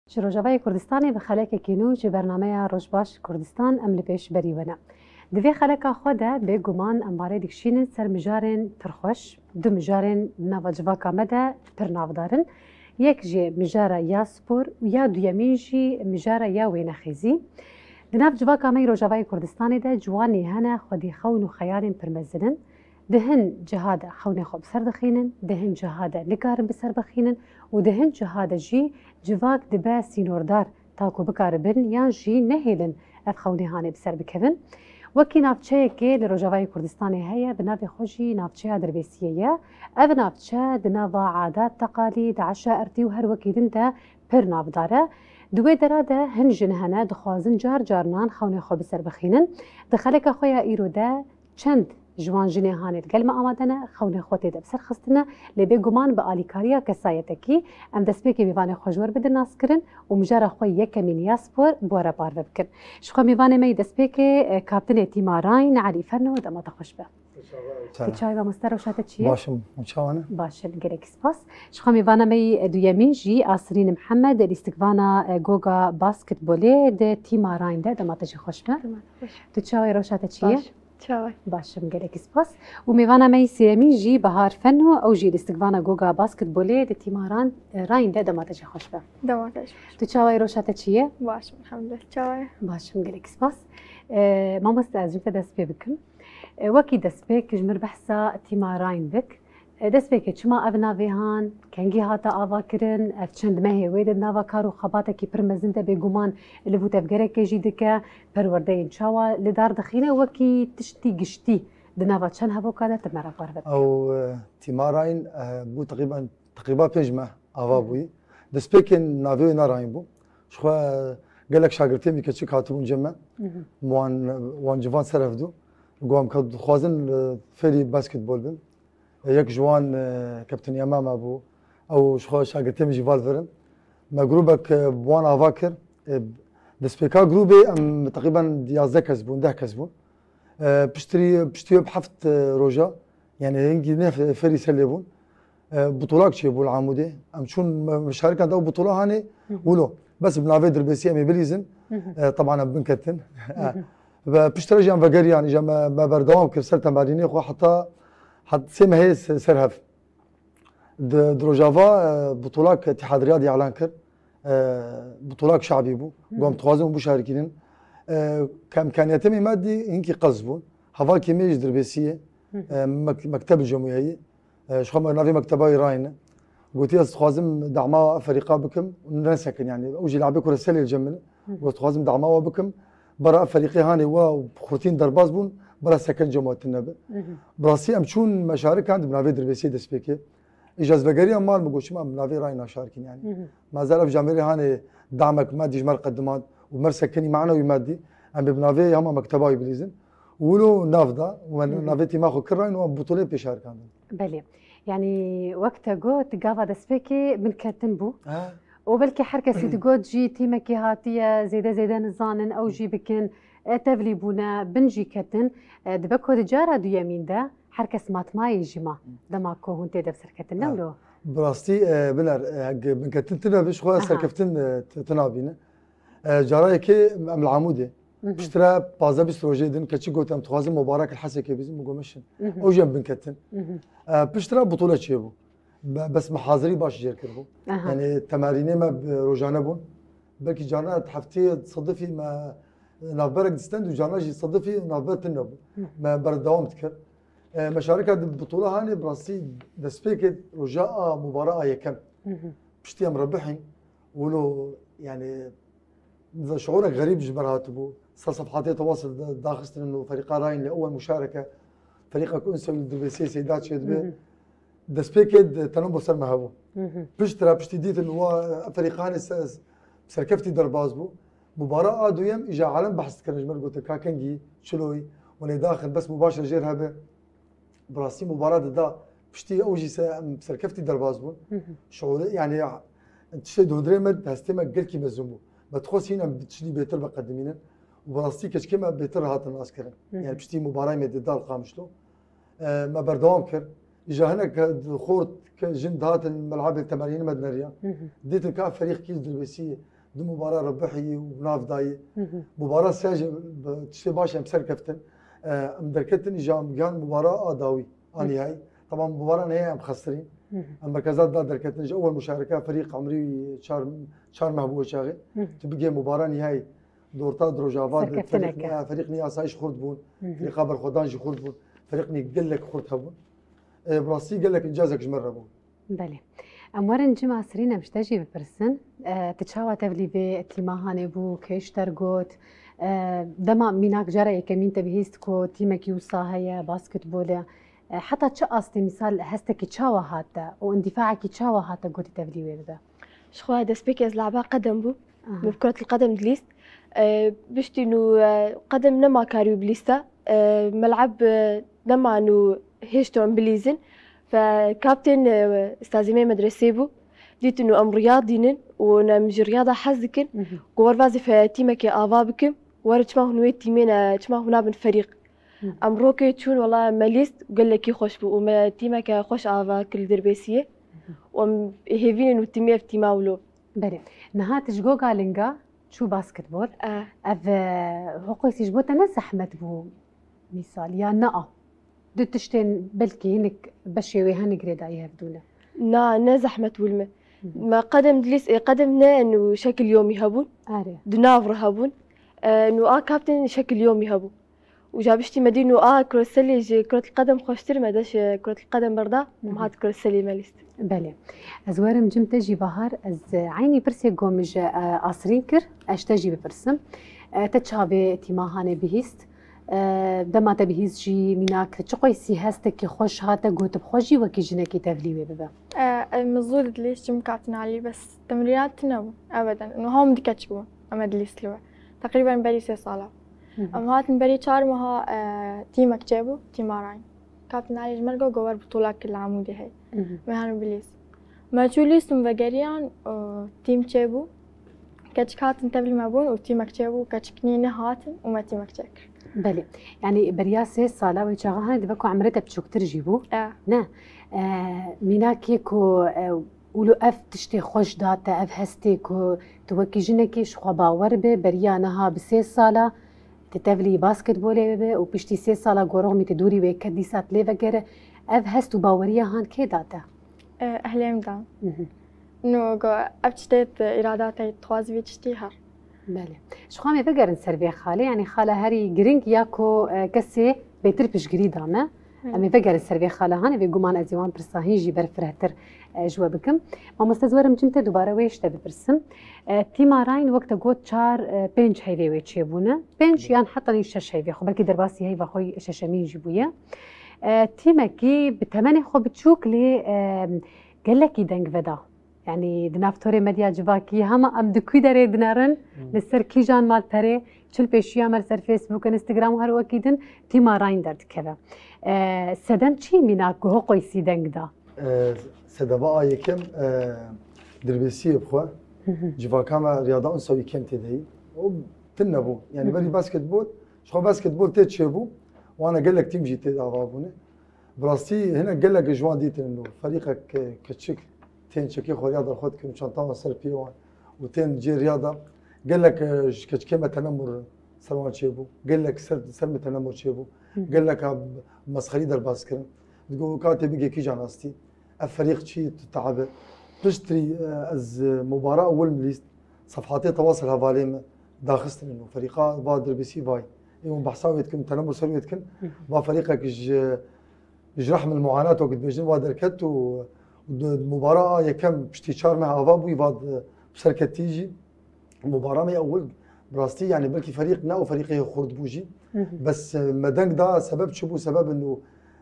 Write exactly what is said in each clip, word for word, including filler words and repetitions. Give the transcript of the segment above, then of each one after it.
Ji Rojavayê Kurdistanê bi xelekekî nû ji bernameya Rojbaş Kurdistan em li pêş berî we ne. Di vê xeleka xwe de bêguman em balê dikişînin ser mijarên pirxweş, du mijarên nava civaka me de pir navdar in. Yek jê mijara ya spor û ya duyemîn jî mijara ya wênexêzî. Di nav civaka me yî Rojavayê Kurdistanê de ciwanê hene xwedî xewn û xeyalên pir mezin in. Di hin ciha de xewnê xwe bi ser dixînin, di hin ciha de nikarin bi ser bixînin û di hin ciha de jî civak dibe sînordar ta ku bikaribin yan jî nehêlin ev xewnê hanê bi ser bikevin. Wekî navçeyekê li Rojavayê Kurdistanê heye, bi navê xwe jî navçeya Dirbêsiyê ye. Ev navçe di nava adat, teqalîd, eşairtî û her wekî din de pir navdar e. Di wê dera de hin jin hene dixwazin car carinan xewnê xwe bi ser bixînin. Di xeleka xwe ya îro de çend ji wan jinê hanê li gel me amade ne, xewnê xwe tê de bi ser xistine, lê bêguman bi alîkariya kesayetekî em destpêkê mêvanê xwe ji we re bidin naskirin û mijara xwe yekemîn ya spor bi we re parve bikin. Ji xwe mêvanê me yî destpêkê, e, Kaptinê Tîma Rayn, Elî Feno, dema te xweş be. Tu çawa mamoste, rewşa te çi ye? Baş im, hûn çawa ne? Baş im, gelekî spas. Ji xwe mêvana me yî, e, duyemîn jî Asirîn Mihemed, lîstikvana, e, Goga Basketbolê di Tîma Rayn de, dema te jî xweş be. Dema te xweş. Tu çawa yî, rewşa te çi ye? Baş. Çawa yî? Baş im, gelekî spas. Û mêvana me yî sêyemîn jî Bahar Feno, ew jî lîstikvana Goga Basketbolê di Tîma Ran-, e, Rayn de, dema te jî xweş be. Dema te jî xweş. Tu çawa yî, rewşa te çi ye? Baş im, elhamdulillah. Çawa yî? Baş im, gelekî spas. E, mamoste, ez ji te dest pê bikim. E, wekî destpêk ji mir behsa Tîma Rayn bik. E, destpêkê çima ev navê han, kengî hate avakirin, ev çend mehê wê de di nava kar û xebatekî pir mezin de bêguman li vû tevgerekê jî dike, perwerdeyên çawa li dar dixîne, wekî tiştî giştî di nava çend hevoka de tu me re parve bike. Ew, e, Tîma Rayn, e, bû teqrîben, teqrîba pênc meh ava bûyî. Destpêkên navê wê ne Rayn bû. Ji xwe gelek şagirtê min keçik hatibûn cem me. Wan, wan civan ser hev dû. Got em ka dixwazin, e, fêrî basketbol bin. Yek ji wan, e, Kaptin Yamama bû. Ew ji xwe şagirtê min jî Valver in. Me grûbek, e, bi wan ava kir. E, destpêka grûbê em teqrîben yazdeh kes bûn, deh kes bûn. E, piştrî, piştî wê bi heft, e, roja, yani hingî ne fe-, ferî ser lê bûn. E, butulak çêbû li Amûdê. Em çûn me-, meşarikan da û butula hanê, wilo. Bes bi navê Dirbêsî em ê bilîzin. E, teban em binketin. E, ve piştre jî em vegeriyan, îja me, me berdewam kir ser temerînê xwe heta, het sê mehê se-, ser hev. Di, di Rojava, e, butulak Îtîhad Riyadî elan kir. E, butulak şabî bû. Got em dixwazin bişarikînin. E, ke îmkaniyetê me madî hinkî qels bûn. Hevalkê me jî Dirbêsî ye. E, mek-, mekteb cemûyeyî. E, ji xwe me navê mekteba wî Rayn e. Gotiye ez dixwazim dema ev ferîqa bikim, nesekin yani. Ew jî labê kureselê li cem min e. Got dixwazim dema we bikim. Bera ev ferîqê hanê wa xurtîn derbas bûn, bera seken cematin nebe. Bi rastî em çûn meşarikan di navê Dirbêsiyê destpêkê. Îja ez vegeriya mal, min got çima em bi navê Rayn naşarikîn yani. Mazel ev camêrê hanê damek me dî ji me re qedimand û me re sekenî manewî me dî. Em ê bi navê hema mekteba wî bilîzin. Wilo nav da, û me navê tîma xwe kir Rayn û em butulê pêşarikandin. Belê. Yanî wek te got, gava destpêkê binketin bû. He. Û belkî her kesî digot jî tîmekî hatiye, zêde zêde nizanin, ew jî bikin. E, tevlî bûne, bin jî ketin. E, dibe ku di cara duyemîn de her kes matmayê jî ma. Dema ku hûn tê de bi serketin, ne wilo? Bi rastî, e, biner, e, binketin tune bi, ji xwe serkeftin, e, t-, tune bîne. E, cara yekê em li Amûdê. Piştre pazdeh bîst rojê din keçik got, em dixwazin Mubarek li Hesekê bizin, min got meşin. Ew jî em binketin. E, piştre butule çêbû. Be-, bes me hazirî baş jêr kiribû. Aha. Yani temerînê me bi rojane bûn. Belkî carna heftê sedifî me navberek distend û carna jî sedifî navber tune bû. Me berdewam dikir. E, meşarika di butula hanê bi rastî destpêkê roja a mubara a yekem. Piştî em rebihîn. Wilo yani Nizam şiûrek xerîb ji me re hatibû. Ser sefhatê tewasil da-, daxistinin û ferîqa Rayn li ewel muşareke, ferîqek unse û Dirbêsiyê Seyda çêdibe. Destpêkê de tenon bo ser me hebû. Piştre piştî dîtin wa ev ferîqanê se-, serkeftî derbas bû. Mubara a duyem îja alem behs dikirin ji me re gotin ka kengî, çiloyî, û nê daxin bes mubaşir jêr hebe. Bi rastî mubara dida piştî ew jî se em serkeftî derbas bûn. Şiûrê, yani, tiştê di hundirê me, hestê me gelkî mezin bû. Me dixwest hîn em tiştî bêtir biqedimînin. Û bi rastî keçikê me bêtir hatin naskirin. Yani piştî mubarayê me dida li Qamişlo. E, me berdewam kir. Îja hinek xort ke jin dihatin melabê temerînê me dineriyan. Dîtin ka ferîq kî Dirbêsî Di mubara rebihî û nav dayî. Mubara sê jî bi tiştê baş em ser keftin. E, em derketin îja em gihan mubara a dawî, a nihayî. Teban mubara nihayî em xestirîn. Em merkeza da derketin ji ewel muşareke ferîq emrî çar, çar meh bû çaxê. Tu bigê mubara nihayî. Di orta di rojava de Serkeftineke. Ferîq, e, ferîqnî asayîş xurt bûn. Ferîqa berxwedan jî xurt bûn. Ferîqnî gelek xurt hebûn. E, bi rastî gelek încazek ji me re bû. Belê. Em werin cima sirîn em ji te jî bipirsin. E, tu çawa tevlî vê tîma hanê bû, kê ji te re got? E, dema mînak cara yekemîn te bihîst ku tîmekî wisa heye, basketbol e. E, heta çi astê mîsal hestekî çawa hate û îndîfaekî çawa hate gotî tevlî wê bibe? Ji xwe destpêkê ez laba qedem bû. Aha. Min bi kuretil qedem dilîst. E, piştî nû, e, qedem nema karî wî bilîsta. E, mel'eb, e, nema nû hêşto em bilîzin. Fe kaptên, e, stazîmê medresê bû. Dîtin û em riya dînin û em ji riyada hez dikin. Mhm. Ku wer vazî fe tîmekê ava bikim. Wer çima hûn wê tîmê ne, çima hûn nabin ferîq? Hı. Em rokê çûn, wela me lîst û gelekî xweş bû û me tîmeke xweş ava kir li Dirbêsiyê. Hı. Û em hêvînin û tîmê ev tîma wilo. Belê. Niha tu ji Goga Linga çû basketbol. E. Ev, e, hoqoysî ji bo te ne zehmet bû mîsal ya ne a? Du tiştên belkî hinek beşê wê hene girêdayî hevdû ne. Na, ne zehmet bû li me. Hı hı. Me qedem dilîst, ê qedem ne û şekil yomî hebûn. Erê. Di nav re hebûn. E, nû a kaptên şekil yomî hebû. Û ja piştî me dî nû a kureselê ji kuretil qedem xweştir me de ji kuretil qedem berda, Hı hı. em hat kureselê me lîst. Belê. Ez werim cim te jî Bahar, ez, e, eynî pirsê ku min ji, e, Asrîn kir, ez ji te jî bipirsim. E, te çavê tîma hanê bihîst? E, dema te bihîst jî mînak çi qoysî hestekî xweş hate gotib xwe jî wekî jinekî tevlî wê bibe? E, e, min zû didilîst çim Kaptin Alî, bes temrînat tune bû. Ebeden. Û hom dikeçik bû. Em dilîst li we. Teqrîben berî sê sala. Hı hı. Em hatin berî çar meha, e, tîmek çêbû, tîma Ryan. Kaptin Alî ji me re got, got wer bi tolak li Amûdê hey. Hı hı. Me herin bilîst. Me çû lîst û vegeriyan, e, tîm çêbû. Keçik hatin tevlî me bûn û tîmek çêbû, keçik nî nehatin û me tîmek çêkir. Belê. Yanî beriya sê sala wê çaxa hene dibe ku emrê te biçûktir jî bû. E. Ne. E, mînakê ku, e, Ûlo ev tiştê xweş da te, ev hestê ku tu wekî jinekê ji xwe bawer be, beriya niha bi sê sala tu tevlî basketbolê bibe û piştî sê sala gorixmî tu dûrî wê ket dîsa tu lê vegere, ev hest û baweriya han kê da te? E, ehlê min dan. Mhm. Nû go ev tiştê tu îrada te dixwazî vî tiştî her. Belê. Ji xwe em ê vegerin ser vê xalê, yanî xala herî giring ya ku, e, kesê bêtir piştgirî da me. Hı. Em ê vegerin ser vê xala hanê, vê guman ez ê wan pirsa hîn jî berfirehtir, e, ji we bikim. Mamoste, ez werim cim te dubare wê ji te bipirsim. E, tîma Ryan wek te got çar, e, pênc heyvê wê çêbûne. Pênc yan heta nî şeş heyvê xwe, belkî derbasî heyva xwe şeşemîn jî bûye. E, tîmekî bi temenê xwe biçûk lê, e, gelekî deng veda. Yanî di nav torê medya civakî hema em di kû derê dinerin, Hmm. li ser kîjan malperê, çi li pêşiya me li ser Facebook, Instagram û her wekî din tîma Ryan derdikeve. E, sedem çi mînak ku ho qoysî deng da? E, sedema a yekem, e, dirbêsiyê bi xwe. Hı hı. Civaka me riyada insa yekem tê de yî. O tune bû. Yanî Hı hı. berî basketbol, ji xwe basketbol tê çêbû, wana gelek tîm jî tê de ava bûne. Bi rastî hinek gelek ji wan dîtin û ferîqek, e, keçik tên çekê xwe riya derxwe dikin û çanta wan ser piyê wan û tên cê riya de gelek, e, ji keçikê me tenemur ser wan çêbû. Gelek ser, ser min tenemur çêbû. Hı. Geleka mesxerî derbas kirin. Digo ka tê bigê kîjan astî. Ev ferîq çi tu teabe. Piştrî, e, ez, e, mubara ewil milîst. Sefhatê tewasel hevalê me daxistin û ferîqa va dirbîsî vay. Ê hûn behsa wê dikin, tenemur ser wê dikin. Hı hı. Va ferîqek ji, ji rehm el muanat wek dibêjin va derket û, û di mubara a yekem piştî çar meh ava bûyî va di, bi serketî jî. Mubara me ewil bi rastî, yanî belkî ferîq ne û ferîqê xurt bû jî. Hı hı. Bes, e, me deng da sebeb çi bû? Sebeb in û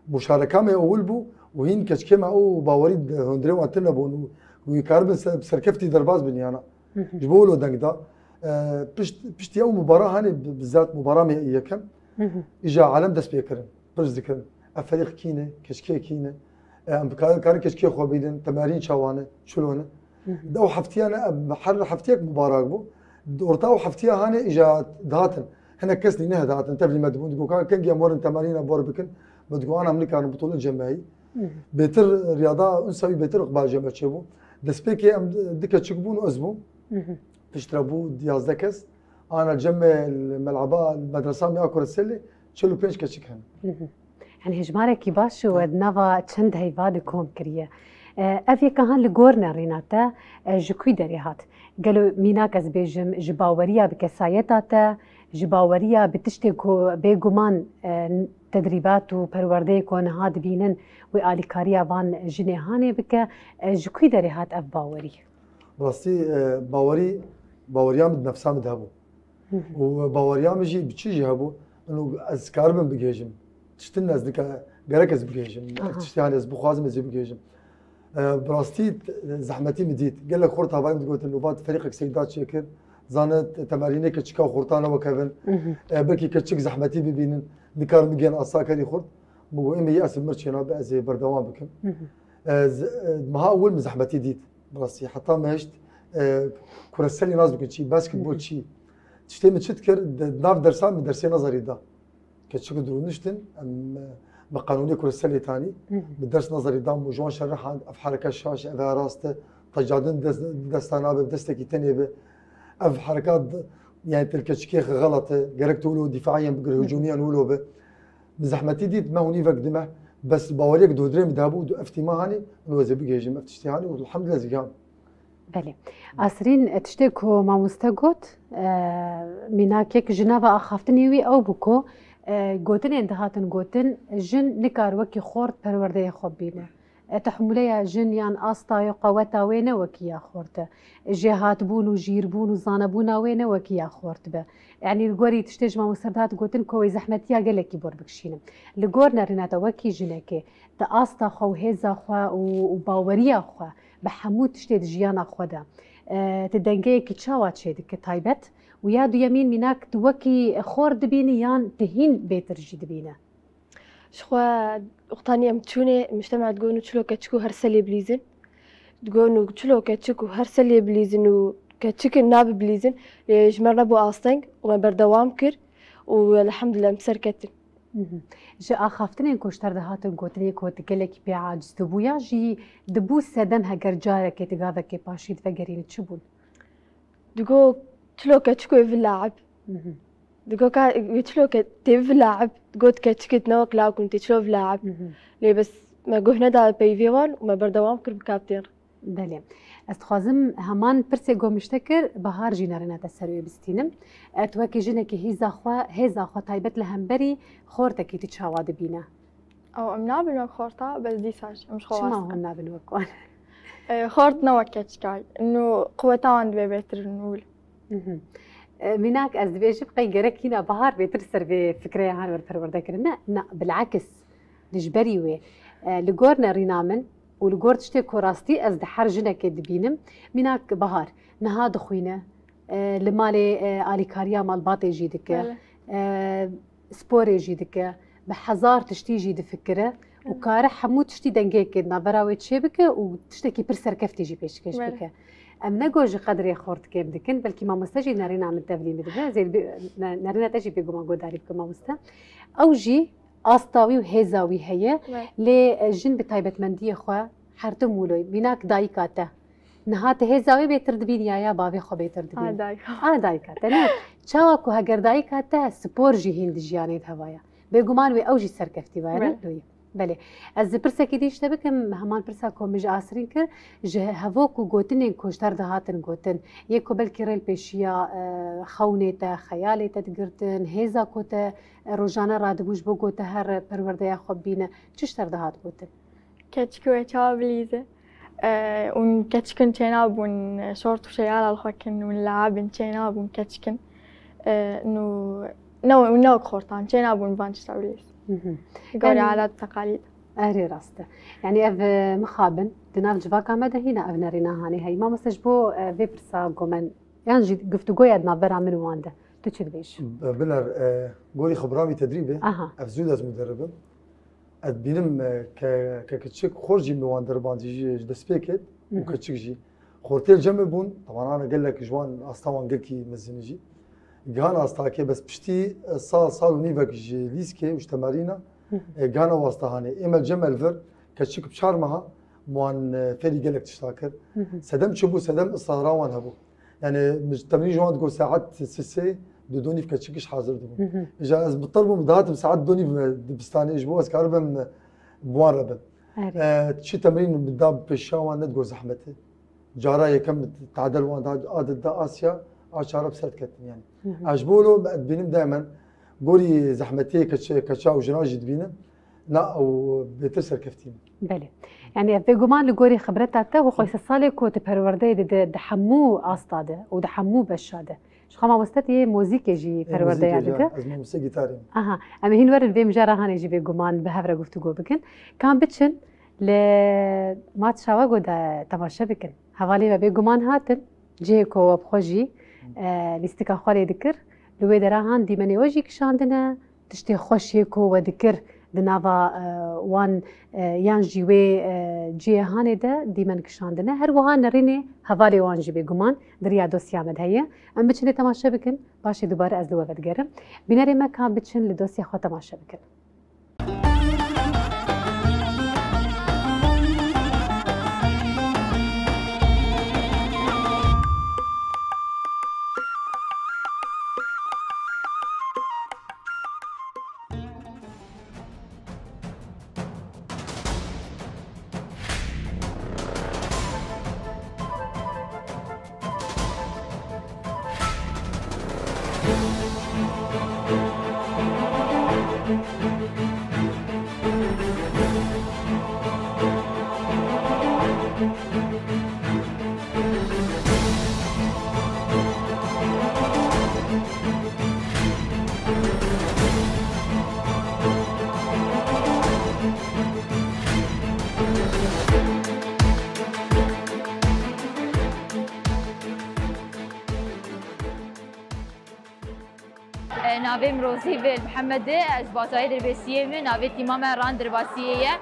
muşareka me ewil bû û hîn keçikê me ew bawerî di hundirê wan tune bûn û, û karibin ser, serkeftî derbas bin yana. Hı hı. Ji bo wilo deng da. E, pişt, piştî ew mubara hanê bi, bi zat mubara me yekem. Hı hı. Îja alem dest pê kirin. Pirs dikirin. Ev ferîq kî ne? Keçikê kî ne? E, em dikarin, karin keçikê xwe bînin, temerîn çawa ne, çilo ne? Hı hı. Di ew heftiya ne, em her heftiyek mubarak bû. Di orta ew heftiya hanê îja dihatin. Hinek kes nîne dihatin, tevlî me dibûn. Digo, ka kengî em werin temerîna bor bikin? Me digo, ana em nikarin, bi tolin cemeyî. Hı hı. Bêtir riyada, unsa wî bêtir iqbal ceme çêbû. Destpêkê em di keçik bûn û ez bûm. Hı hı. Piştre bû yazdeh kes. Ana cem li melaba medresa me ya Kureselê çil û pênc keçik hene. Yanî hejmarekî baş û we di nava çend heyva de kom kiriye. E, ev yeka han li gor nerîna te, e, ji kû derê hat? Gelo mînak ez bêjim, ji baweriya bi kesayeta te, ji baweriya bi tiştê ku bêguman, e, tedrîbat û perwerdeyê ku niha dibînin wê alîkariya van jinê hanê bike, e, ji kû derê hat ev bawerî? Bi rastî, e, bawerî, baweriya min di nefsa min de hebû. Û baweriya min jî bi çi jî hebû, min û ez karibim bigihêjim. Tiştin ez nika gerek ez bigihêjim. Ev tiştê hanê ez bixwazim ez ê bigihêjim. E, bi rastî, e, zehmetî min dît. Gelek xort havayî min digotin, û vat ferîqek seyda çêkir. Zane te-, temerînê keçika xorta ne wek hev in. E, belkî keçik zehmetî bibînin. Nikarin bigihên asta kerî xort. Min got, ê me yê ez bi mir çênabe, ez ê berdewam bikim. E, z-, e, meha ewil min zehmetî dît. Bi rastî, heta me hişt, e, kureselî nas bikin çi, basketbol çi. Tiştê min çi dikir, di nav dersan min dersê nazarî da. Keçik û dirûniştin, em, me qanûnê kureselê tanî, bi ders nazarî dam û ji wan şerihand, ev hereke şaş, ev rast e, tecadin dest, desta nabe, bi destekî tenê be. Ev hereka d-, yani til keçikê xelat e, gerek tu wilo dîfaiyên bigir, hicûmiyan wilo be. Bi zehmetî dît, me hûnî vek dime, bes baweriyek di hudirê min de hebû, du ev tîma hanî, min wezê bigihêjim, ev tiştê hanî û elhamdulillah ez giham. Belê. Asrîn, e, tiştê ku mamoste got, e, mînakek ji nava axaftinê wî ew bû ku, e, gotinên dihatin gotin, jin nikar wekî xort perwerdeyê xwe bîne. E, tehmûleya jin yan asta ya qeweta wê ne wekî ya xort e. Jêhatbûn û jîrbûn û zanebûna wê ne wekî ya xort be. Yanî li gorî tiştê ji mamoste dihat gotin ku wê zehmetiya gelekî bor bikişînim. Li gor nerîna te wekî jinekê, di asta xwe û hêza xwe û, û baweriya xwe bi hemû tiştê di jiyana xwe de, e, tu dengeyekî çawa çêdike taybet? Û ya duyemîn mînak tu wekî xor dibînî yan tu hîn bêtir jî dibîne? Ji xwe wextanî em çûnê mujtema digot nû çilo keçik û her selê bilîzin. Digot nû çilo keçik û her selê bilîzin û keçikin nabe bilîzin. Lê ji me re nebû asteng û me berdewam kir û elhamdulillah em ser ketin. Ji axaftinên ku ji te re dihatin gotinê ku tu gelekî pê aciz dibû ya jî dibû sedem heger carekê tu gavekê paşî divegerînî çi bûn? Digot çilo keçik wê vilaib. Digot ka wê çilo ke tê vilaib. Got keçikê ne wek lawkun tê çilo vilaib. Lê bes me guh neda peyvê wan û me berdewam kir bi kaptên re. Belê. Ez dixwazim heman pirsê ku min ji te kir, Bahar jî nerîna te ser wê bistînim. E, tu wekî jinekî hîza xwe, hêza xwe taybet li hemberî xortekî tu çawa dibîne? Ew em nabin wek xorta, bes dîsa jî em ji xwe Çima hûn nabin wek wan? E, xort ne wek keçika ye. Nû quweta wan divê bêtir nûl. E, mînak ez dibêjim qey gerek hîna Bahar bêtir ser vê fikreya han wer perwerde kirin. Ne, ne, bilekis. Li ji berî wê, e, li gor nerîna min û li gor tiştê ku rastî ez di her jinekê dibînim, mînak Bahar niha dixwîne, e, li malê, e, alîkariya malbatê jî dike, e, sporê jî dike, bi hezar tiştî jî difikire û kare hemû tiştî dengeyekê di navbera wê çêbike û tiştekî pir serkeftî jî pêşkêş bike. Em ne got ji qedrê xort kêm dikin, belkî mamoste jî nerîna min tevlî min dibe. Ez ê bi-, ne-, nerîna te jî bêguman guhdarî bikim mamoste. Ew jî asta wî û hêza wî heye. Lê, e, jin bi taybetmendiyê xwe her tim wilo ye. Mînak dayika te. Niha tu hêza wê bêtir dibînî ya ya bavê xwe bêtir dibînî? A dayika. A dayika te ne. Çawa ku heger dayika te spor jî hîn di jiyanê de heva ye. Bêguman wê ew jî serkeftî were, ne? Belê. Belê. Ez pirsekî dî ji te bikim, heman pirsa ku min ji Asrîn kir, ji hevo ku gotinên ku ji te re dihatin gotin, yê ku belkî rê li pêşiya, e, xewnê te, xeyalê te digirtin, hêza ku te, e, rojane radibû ji bo ku te her perwerdeya xwe bibîne, çi ji te re dihat gotin? Keçik wê çawa bilîze? E, ûn keçikin çênabûn, e, şort û şeyala li xwe kin, ûn leabin çênabûn keçikin. E, nû, ne, ne wek xortan, çênabûn van tişta bilîz. Gorî adat teqalîd. Erê rast e. Yanî ev, e, mixabin, di nav civaka me de hîna ev nerîna hanê heyî. Mamoste ji bo, e, vê pirsa gomen, yan jî giftugoya di navbera min û wan de. Tu çi dibêjî? Biner, e, gorî xibran wî tedrîbê, Aha. ev zû de ez muderrib im. Ez dibînim, e, ke, ke kiçik xort jî min wan derband jî ji destpêkê û Hı hı. kiçik jî. Xortê li cem min bûn, teban ana gelek ji wan asta wan gelkî mezin jî. Gihan astakê bes piştî, e, sal, sal û nîvek ji lîskê û ji temerîna, Hı hı. e, gihana wasta hanê. Ê me li cem me li vir, keçik bi çar meha min wan, e, fêrî gelek tişta kir. Hı hı. Sedem çi bû, sedem israra wan hebû. Yani, min temrîn ji wan digot saet sisê, dudonîv keçik ji hazir dibû. Hı hı. Îja ez bi tir bûm, dihatim saet dudonîv me dibistanê, ji bo ez karibim bi wan re bim. Erê. E, çi temrîn da pêşiya wan nedigot zehmet e. Cara yekem tadel wan da, adet da Asya, a çare bi ser diketin yani. Hı hı. Ez ji bo lo dibînim daimen gorî zehmetiyê keç-, keça û jina jî dibînim. Na ew bêtir serkeftî ne. Belê. Yani ev bêguman li gorî xibreta te û xwe sed salê ku tu perwerdeyê dide di hemû asta de û di hemû beşa de. Ji xwe mamoste yê muzîkê jî Ê, perwerdeya muzîkê jî, dide. Ez mamoste gitarê me. Aha. Em ê hîn werin vê mijara hanê jî bêguman bi hev re guftûgo bikin. Kan biçin li Mat Şawago de temaşe bikin. Hevalê me bêguman hatin. Cihê ku we bi xwe jî, e, lîstika xwe lê dikir. Li wê dera han dîmenê we jî kişandine. Tiştê xweş yê ku we dikir di nava, e, wan, e, yan jî wê, e, cihê hanê de dîmen kişandine. Her wiha nerînê hevalê wan jî bêguman di riya dosya me de heye. Em biçinê temaşe bikin, paşê dubare ez li we vedigerim. Bînerê me ka biçin li dosya xwe temaşe bikin. E, navê min Rozî Vêl Mihemed e, ez ji bajarê Dirbêsiyê me, navê tîma me Ran Dirbasiyê ye.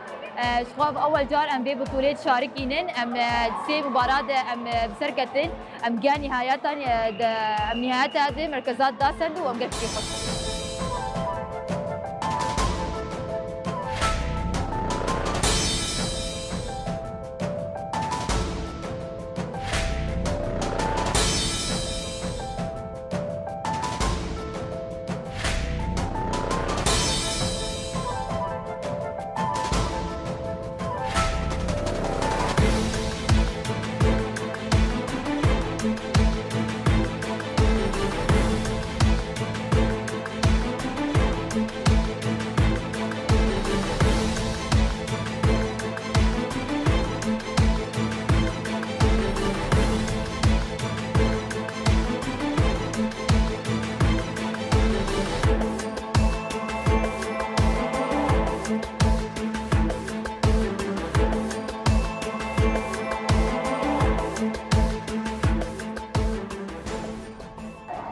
E, ji xwe ev ewel car em vê bitûlê dişarikînin, em, e, di sê mubara de em, e, bi ser ketin, em gel nîhayeta, e, de, em nîhayeta de merkeza dasend û em gel fikê xweş.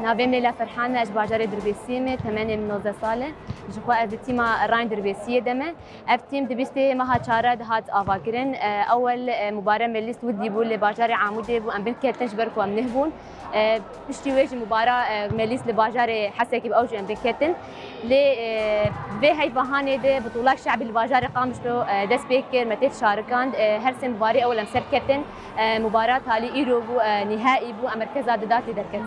Navê min Leyla Ferhan e, ez ji bajarê Dirbêsiyê me, temenê min nozdeh sal e. Ji xwe ez di tîma Rayên Dirbêsiyê de me. Ev tîm di bîstê meha çar de hat avakirin. E, ewel, e, mubare me lîst widî bû, li bajarê Amûdê bû, em bin ketin ji ber ku em nih bûn. E, piştî wê jî mubara, e, me lîst li bajarê Hesekê bû, ew jî em bin ketin. Lê, e, vê heyva hanê de Bitûla Şe'bî li bajarê Qamişlo, e, dest pê kir, me tê şarikand. E, her sê mubarê ewel em ser ketin. E, mubara talî îro bû, e, nîhaî bû, em merkeza didatê derketin.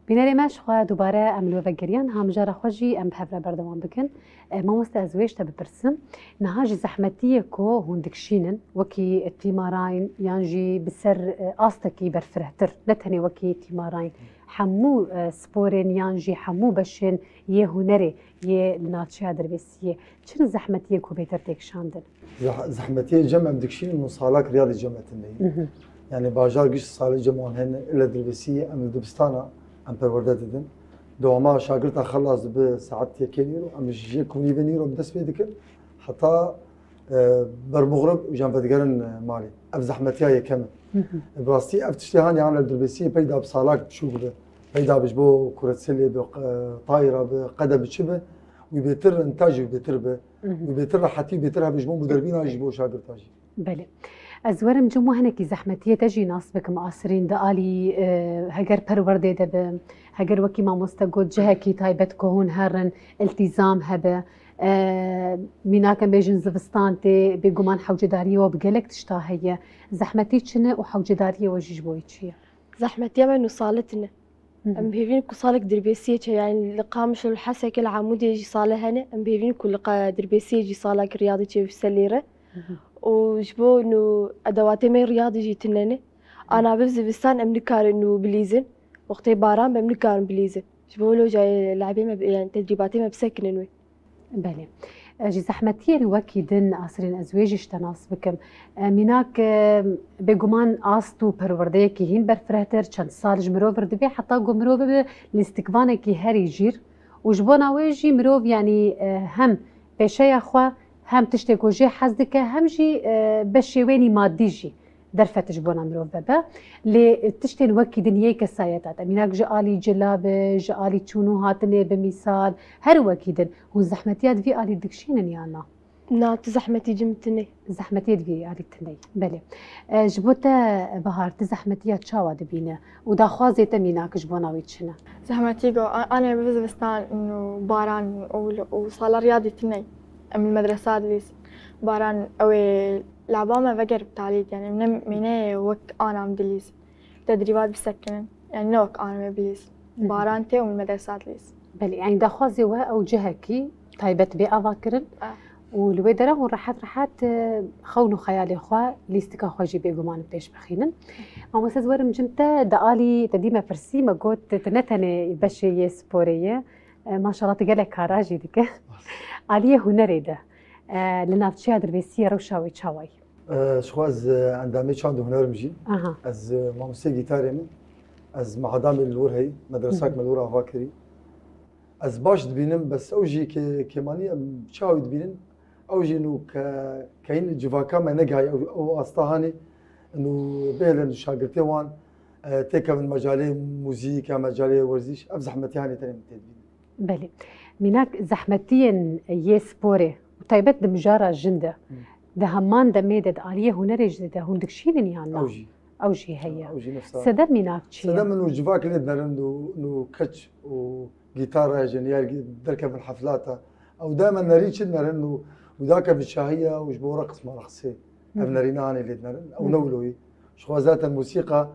Bînerê me, ji xwe dubare em li we vegeriyan, ha mijara xwe jî em bi hev re berdewam bikin. E, mamoste, ez wê ji te bipirsim, niha ji zehmetiyê ku hûn dikişînin, wekî tîmarayên yan jî bi ser, e, astekî berfirehtir, ne tenê wekî tîmarayên, hemû, e, sporên yan jî hemû beşên yê hunerê yê li navçeya Dirbêsiyê, çi ne zehmetiyê ku bêtir tê kişandin? Zeh-, zehmetiyê cem em dikişînin û salak riyadê cem e tune ye. Mhm. Yani bajar giş salê cem wan hene, ile Dirbêsiyê em li dibistana em perwerde didin. Dewama şagirta xelas dibe saet yekê nîro, em ji yek û nîvê nîro bi dest pê dikin. Heta, e, bermixrib û jan vedigerin, e, malê. Ev zehmetiya yekem e. Mhm. Bi rastî ev tiştê hanê an li Dirbêsiyê peyda bi salak biçûk be. Peyda bi ji bo kuretselê be, e, tayra be, qede bi çi be. Wî bêtir, intaj wî bêtir be. Mhm. Wî bêtir rehetî, wî bêtir hebe ji bo mûderbîna jî, ji bo şagirta jî. Belê. Ez werim cem û hinekî zehmetiyê te jî nas bikim, Asirîn, di alî, e, heger perwerdê de be, heger wekî mamoste got, cihekî taybet ku hûn herin, iltîzam hebe, e, mînak em bêjin zivistan tê, bêguman hewcedariyê we bi gelek tişta heye. Zehmetî çi ne û hewcedariyê we jî ji bo wî çi ye? Zehmetiya me nû sale tune. Hı hı. Em bi hêvî ne ku salek Dirbêsiyê çi, yani li Qamişlo, li Hesekê, li Amûdê jî sale hene. Em bi hêvî ne ku li qa-, Dirbêsiyê jî salek riyadê çê bise lê re. Hı hı. Û ji bo nû edewatê me riyadê jî tune ne. Hı. Ana bi zivistan em nikarin nû bilîzin. Wextê baran be em nikarin bilîzin. Ji bo wilo cayê le'bê me, yani tedrîbatê me bisekinin wê. Belê. E, ji zehmetiyên wekî din, Asirîn, ez wê jî ji te nas bikim. E, mînak, e, bêguman ast û perwerdeyekî hîn berfirehtir, çend sal ji mirov re dibe, heta ku mirov bibe lîstikvanekî herî jîr û ji bona wê jî mirov, yanî, e, hem pêşeya xwe, hem tiştê ku jê hez dike, hem jî, e, beşê wênî madî jî derfet ji bona mirov vebe. Lê tiştên wekî din yê kesayeta te, mînak ji alî cila be, ji alî çûn û hatinê be mîsal, her wekî din, hûn zehmetiya di vî alî dikişînin yan na? Na, tu zehmetî cim tune. Zehmetiyê di vî alî tune ye. Belê. E, ji bo te, Bahar, tu zehmetiya çawa dibîne û daxwazê te mînak ji bona wî çi ne? Zehmetî go, a-, anê bi zivistan û baran û, û sala riyadî tune ye. Em li medresa dilîzin. Baran ew ê laba me veger bi talî, yani ne mîneyê wek ana em dilîzin. Tedrîbat bisekinin. Yani ne wek ana me bilîzin. Hı hı. Baran tê û em li medresa dilîzin. Belê, yani daxwazê we ew cihekî taybet bê avakirin. Ah. Û li wê dera hûn rehet rehet, e, xewn û xeyalê xwe, lîstika xwe jî bêguman pêş bixînin. Mamoste, ez werim cem te, di alî te dî me pirsî, me got, tu ne tenê beşê yê sporê ye. E, maşallah, tu gelek kara jî dike. Aliyê hunerê de, e, li navçeya Dirbêsiyê rewşa wê çawa ye? E, ji xwe ez, e, endamê çand û huner im jî. Aha. Ez, e, mamosteyê gîtarê me. Ez mehadamê li wir heyî, medresak me li wir ava kirî. Ez baş dibînim, bes ew jî kê-, kêmanî em çawa wî dibînin? Ew jî nû ke-, keyîn civaka me negihaye ew, ew asta hanê, nû bihêlin şagirtê wan, e, têkevin mecalê muzîk ya mecalê werzîş, ev zehmetî hanê tenê min tê dibînin. Belê. Mînak zehmetiyên yê sporê û taybet di mijara jin de, Hmm. di heman demê de di aliyê hunerê jî de hûn dikişînin yan na? Ew jî. Ew jî heye. Ew jî nefsa. Sedem mînak çi ye? Sedem min û civak lê dinerin û, û keç û gîtara jin ya derkevin heflata. Ew dema nerî çi dinerin û, û dakevin şahiya û ji bo reqs merqsê. Hı hı. Ev nerîna hanê lê dinerin. Ew Hı hı. ne wilo ye. Ji xwe zaten musîqa,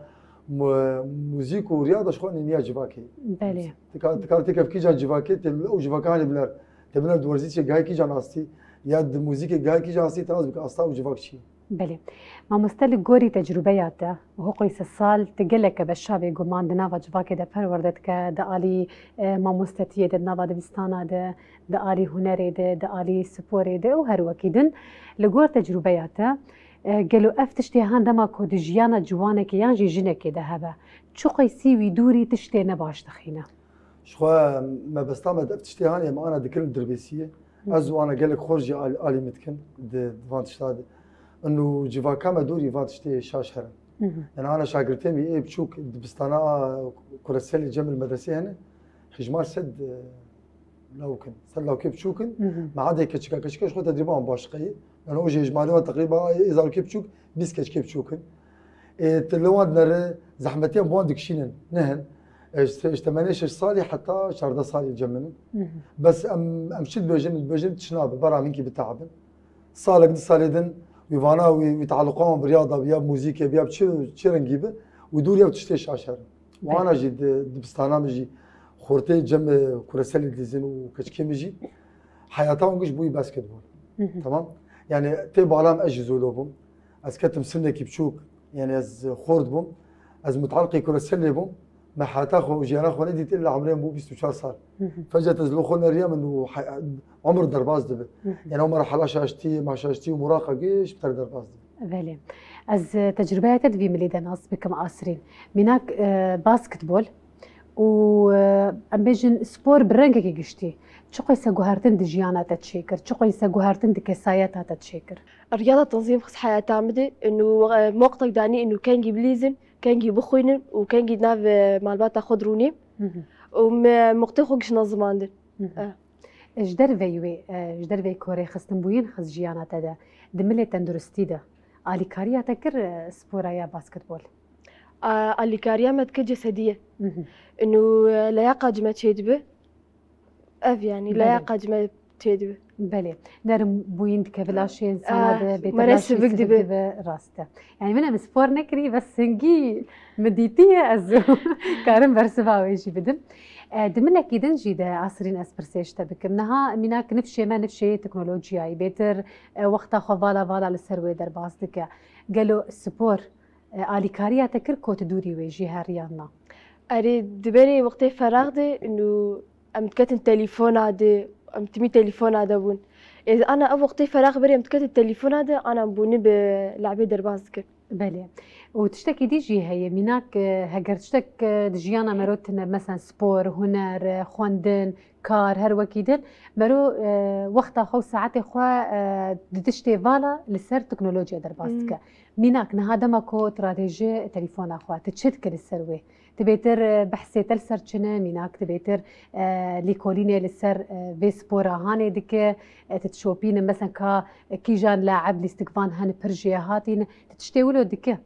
mu-, muzîk û riyada ji xwe nîniya civakê. Belê. Tika, tika têkev kîjan civakê, tê ew civaka hanê biner. Tê biner di werzîçê gihayê kîjan astî, ya di muzîkê gihayê kîjan astî, te nas bike asta û civak çi ye. Belê. Mamoste, li gorî tecrûbeya te, hoqî sed sal, tu geleke beşa bêguman di nava civakê de perwerde dike, di alî, e, mamostetiyê de, di nava dibistana de, di alî hunerê de, di alî sporê de û her wekî din. Li gor tecrûbeya te, e, gelo ev tiştê han dema ku di jiyana ciwanekê yan jî jinekê de hebe, çi qeysî wî dûrî tiştê nebaş dixîne? Ji xwe mebesta me di ev tiştê hanê em ana dikirin Dirbêsiyê. Hı. Ez û ana gelek xor jî al-, alî min dikin di, di van tişta de. Û civaka me dorî van tiştê şaş herin. Hı hı. Yani ana şagirtê min ê biçûk dibistana a Kureselê cem li medresê hene. Hijmar sed, e, lawk in. Sed lawkê biçûk in. Hı hı. Me adê keçika keçika ji xwe tedrîba wan baş qeyî. Yani o jî hijmarê wan teqrîba ê zarokê biçûk bîst keçikê biçûk in. Ê, tu li wan dinere zehmetiyan bi wan dikişînin, ne hin. E, ji, ji temenê şeş salî heta çardeh salî cem min in. Hı hı. Bes em, em çi dibêjin, dibêjin tişt nabe, bera min kî bitehabin. Salek du salê din, wî vana, wî, wî tealluqa wan bi riyada bi ya muzîkê bi ya bi çi, çi rengî bi, wî dûr ya bi tiştê şaş herin. Wana jî di dibistana min jî xortê cem, e, kureselê dizin û keçikê min jî heyata wan giş bûyî basketbol. Tamam? Yani tê bala min ez jî zû lo bûm. Ez ketim sinnekî biçûk, yani ez xort bûm. Ez mutaliqê kureselê bûm. Me heyata xwe û jiyana xwe nedît illa emrê min bû bîst û çar sal. Fecet ez li xwe neriya min û he-, umr derbas dibe. Yani o merhala şaştî, ma şaştî û muraqa giş bi te re derbas dibe. Belê. Ez, e, tecrûbeya te di vî milî de nas bikim, Asrîn. Mînak, e, basketbol û, e, em bêjin spor bi rengekî giştî. Çi qeyse guhertin di jiyana te çêkir? Çi qeyse guhertin di kesayeta te çêkir? Riyada tenzîm xist heyata min de, û, e, moqtek danî û kengî bilîzin, kengî bixwînin û kengî nav, e, malbata xwe dirûnî. Û me moqtê xwe giş nezimandin. E. Ji derveyî wê, e, ji derveyî ku rêxistin bûyîn xist jiyana te de, di milê tenduristî de alîkariya te kir, e, spora ya basketbol? A, alîkariya me dike cesedî ye. Û, e, leyaqa cime çêdibe. Ev yani, leyaqa cime çêdibe. Belê. Nerim bûyîn dike, vilaşê insana de, bêtir sivik dibe. Rast e. Yani min em spor nekirî, bes singî min dîtiye, ez karim bersiva wê jî bidim. E, di milekî din jî de Asrîn ez pirsê ji te bikim. Niha mînak nifşê me nifşê yê teknolojiyayî bêtir, e, wexta xwe vala vala li ser wê derbas dike. Gelo spor, e, alîkariya te kir ku tu dûrî wê jî heriyan na? Erê, di berê wextê ferax de û em diketin telefona de, em timî telefona de bûn. Ê, ana ev wextê ferax berê em diketin telefona de, ana em bûne bi le'bê derbas dikin. Belê. Û tiştekî dî jî heye, mînak, e, heger tiştek, e, di jiyana mero tune, mesela spor, huner, e, xwendin, kar, her wekî din, mero, e, wexta xwe û saetê xwe, e, di tiştê vala li ser teknolojiya derbas dike. Mînak, niha dema ku tu radêje telefona xwe, tu çi dike li ser wê? Tu bêtir, e, behsê te li ser çi ne, mînak tu bêtir, e, lîkolînê li ser, e, vê spora hanê dike, e, tu dişopîne, mesela ka, e, kîjan laib lîstikvan hene pir jêhatî ne, tu tiştê wilo dike?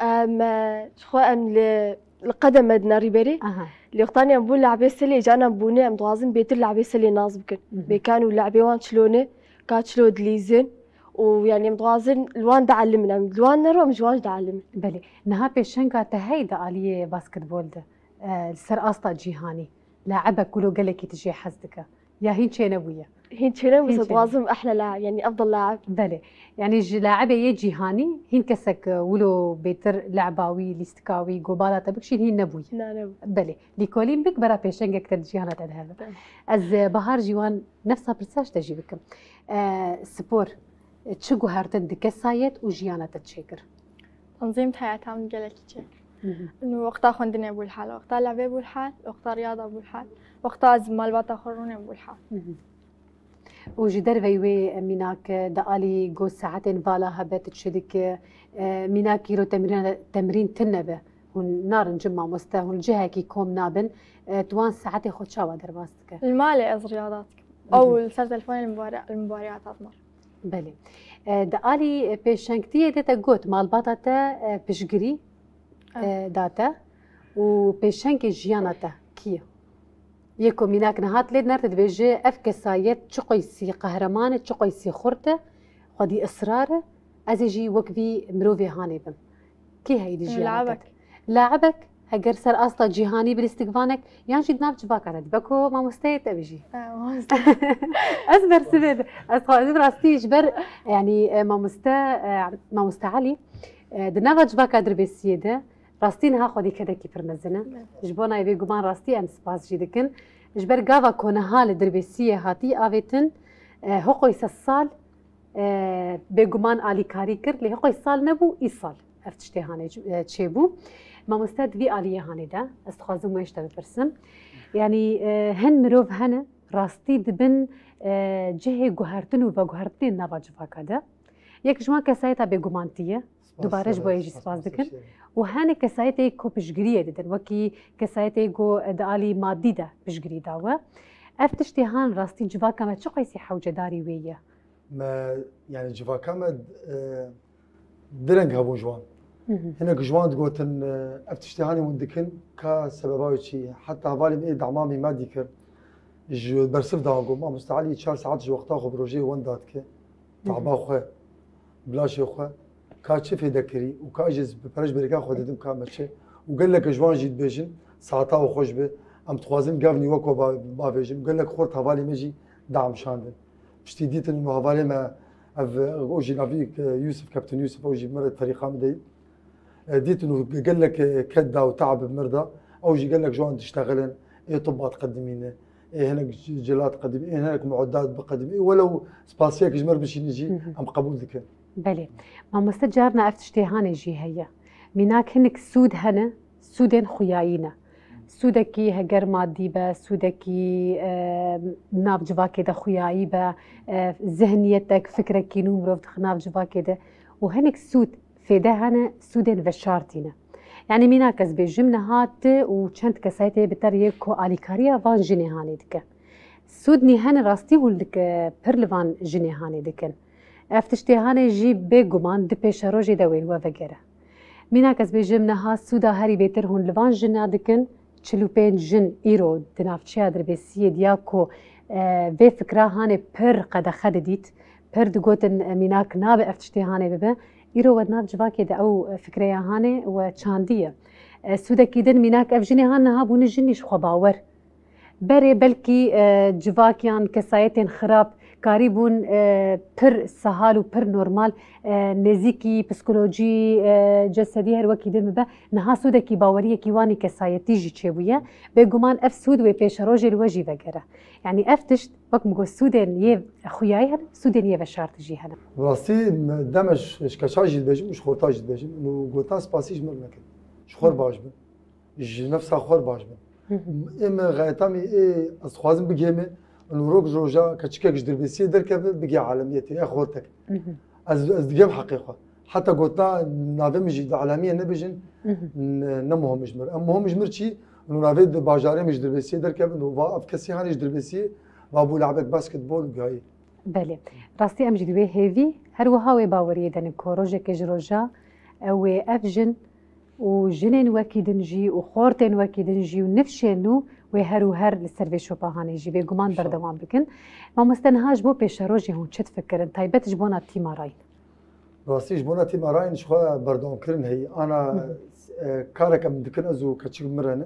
Em, e, ji xwe em li, li qedem me dine rîberî. Aha. Lê wextanê em bûn le'bê selê, canan bûne, em dixwazin bêtir le'bê selê nas bikin. Bêkan û le'bê wan çilo ne, ka çilo dilîzin. Û yani em dixwazin li wan dielimin, em li wan nero, em ji wan jî dielimin. Belê. Niha pêşenga te hey di aliyê basketbol de, e, li ser asta cîhanî, laibek wilo gelekî tu jê hez dike? Ya hîn çênebûye? Hîn çênebû, Hîn se çênebû. Dixwazim ehle laib, yani efdal laib. Belê. Yani ji laibê yê cîhanî hîn kesek, e, wilo bêtir leba wî, lîstika wî, gobala te bikişîn hîn nebûye? Na, nebû. Belê. Lîkolîn bik bera pêşengek te di cîhana te de hebe. Belê. Ez, e, Bahar jî wan nefsa pirsa ji te jî bikim. E, spor, e, çi guhertin di kesayet û jiyana te çêkir? Tanzîm di heyata min gelekî çêkir. Û wexta xwendinê bû li hal, wexta levê bû li hal, wexta riyada bû li hal, wexta ez malbata xwe rûnê bû li hal. Û ji derveyî wê, e, mînak, e, di alî go saetên vala hebe tu çi dike, e, mînak îro temrîn, temrîn tune be. Hûn narin cim mamoste, hûn cihekî kom nabin, e, tu wan saetê xwe çawa derbas dike? Li malê ez riyada dikim. Ew li ser telefonê li mubare-, li mubareya tatmar. Belê. E, di alî, e, pêşengtiyê de te got, malbata te, e, piştgirî, e, da te û pêşengê jiyana te kî ye? Yê ku mînak niha lê dinere te dibêje, ev kesayet çi qeysî qehreman e, çi qeysî xurt e, xwedî israr e, ez ê jî wek vî mirovê hanê bim. Kî heyî di jiyana te? Laibek. Laibek, heger ser asta cîhanî bi lîstikvanek, yan jî di nav civaka de dibe ku mamosteyê te bijî. E, mamoste. Ez bersivê de, ez xwe, ez rastî ji ber, yani, e, mamoste, e, mamoste Elî, e, di nava civaka Dirbêsiyê de, rastî niha xwedî kedekî pir mezin e. Evet. Ji bona vê guman rastî em spas jî dikin. Ji ber gava ku niha li Dirbêsiyê hatî avêtin, e, hoqoy sed sal, e, bêguman alîkarî kir, lê hoqoy sal nebû, îsal ev tiştê hanê, e, çêbû. Mamoste, di vî aliyê hanê de, ez dixwazim wê ji te bipirsim. Yanî, e, hin mirov hene, rastî dibin, e, cihê guhertin û veguhertinên nava civaka de. Yek ji wan kesayeta bêguman tê ye. Dubare ji bo yê jî spas dikin. Û hene kesayetê ku piştgiriyê didin, wekî kesayetê ku di alî madî de piştgirî dawe. Ev tiştê han rastî civaka me çi qeysî hewcedarî wê ye? Me, yani civaka me, e, direng hebûn ji wan. Hinek ji wan digotin, e, ev tiştê hanê hûn dikin, ka sebeba wê çi ye? Heta hevalê min ê damamî me dîkir. Ji bersiv da got, Mamoste Elî çar saet ji wexta xwe bi rojê wenda dike. Taba xwe, bilaşê xwe, ka çi fêde kirî û ka jî ez bi pere ji berîka xwe didim ka me çi. û gelek ji wan jî dibêjin, saeta we xweş be. Em dixwazin gavnî wek we ba-, bavêjin. Gelek xort hevalê me jî dam şandin. Piştî dîtin û hevalê me ev, ew jî navî, e, Yusuf, Kaptan Yusuf, ew jî bi me re ferîqa min de yî. E, dîtin û gelek, e, ked da û te'b bi mir da. Ew jî gelek ji wan diştexilin. Ê tibba diqedimîne. Ê hinek c-, cila diqedimîne. Ê hinek mueddat biqedimîne. Ê welew spasiyek ji mir bişînin jî Hı hı. em qebûl dikin. Belê. Mamoste, carna ev tiştê hanê jî heye. Mînak hinek sûd hene, sûdên xuyayî ne. Sûdekî heger madî be, sûdekî, e, nav civakê de xuyayî be, e, zihniyetek, fikrekî nû mirov dixe nav civakê de. Û hinek sûd fêde hene, sûdên veşartî ne. Yanî mînak ez bêjim, niha tu û çend kesayetê bi te re yê ku alîkariya van jinê hanê dike. Sûd nî hene rastî hûn dike pir li van jinê hanê dikin. Ev tiştê hanê jî bêguman di pêşerojê de wê li we vegere. Mînak ez bêjim, niha sûda herî bêtir hûn li van jina dikin, çil û pênc jin îro di navçeya Dirbêsiyê diya ku, e, vê fikra hanê pir qedexe didît, pir digotin, e, mînak nabe ev tiştê hanê bibe. Îro we di nav civakê de ew fikreya hanê we çandiye. E, sûdekî din mînak ev jinê han niha bûne jinî ji xwe bawer. Berê belkî, e, civak yan kesayetên xirab karîbûn, e, pir sehal û pir normal, e, nêzîkî, psikolojî, e, cesedî her wekî din bibe. Niha sûdekî baweriyekî wanî kesayetî jî çêbûye. Bêguman ev sûd wê pêşerojê li we jî vegere. Yanî ev tişt, wek min got, sûdên yê xuyayî hene, sûdên yê veşartî jî hene. Bi rastî me deme ji, ji keça jî dibêjim û ji xorta jî dibêjim. Û gotina spasî ji mir nekin. Ji xwe Hı. baş bin. Ji nefsa xwe baş bin. Hı hı. Ê me xayeta me ê ez dixwazim bigihê me, û roj roja keçikek ji Dirbêsiyê derkeve, bigê alemiyetê, ya xortek. Hı hı. Ez, ez digem heqê xwe. Heta gotina navê min jî di alamiye nebêjin, Hı hı. ne, ne muhim ji mir. Em muhim ji mir çi? Û navê di bajarê min ji Dirbêsiyê derkevin û va ev kesî hanê ji Dirbêsiyê, va bû labek basketbol û gayî. Belê. Rastî em jî di wê hêvî, her wiha wê baweriyê de ne ku rojekê ji roja ew wê ev jin û jinên wekî din jî û xortên wekî din jî û nifşên nû wê her û her li ser vê şopa hanê jî bêguman Şa. berdewam bikin. Mamoste, niha ji bo pêşerojê hûn çi difikirin, taybet ji bona tîma Rayîn? Rastî ji bona tîma Rayîn ji xwe berdewamkirin heyî. Ana, Hı hı. e, karek em dikin ez û keçik min re ne.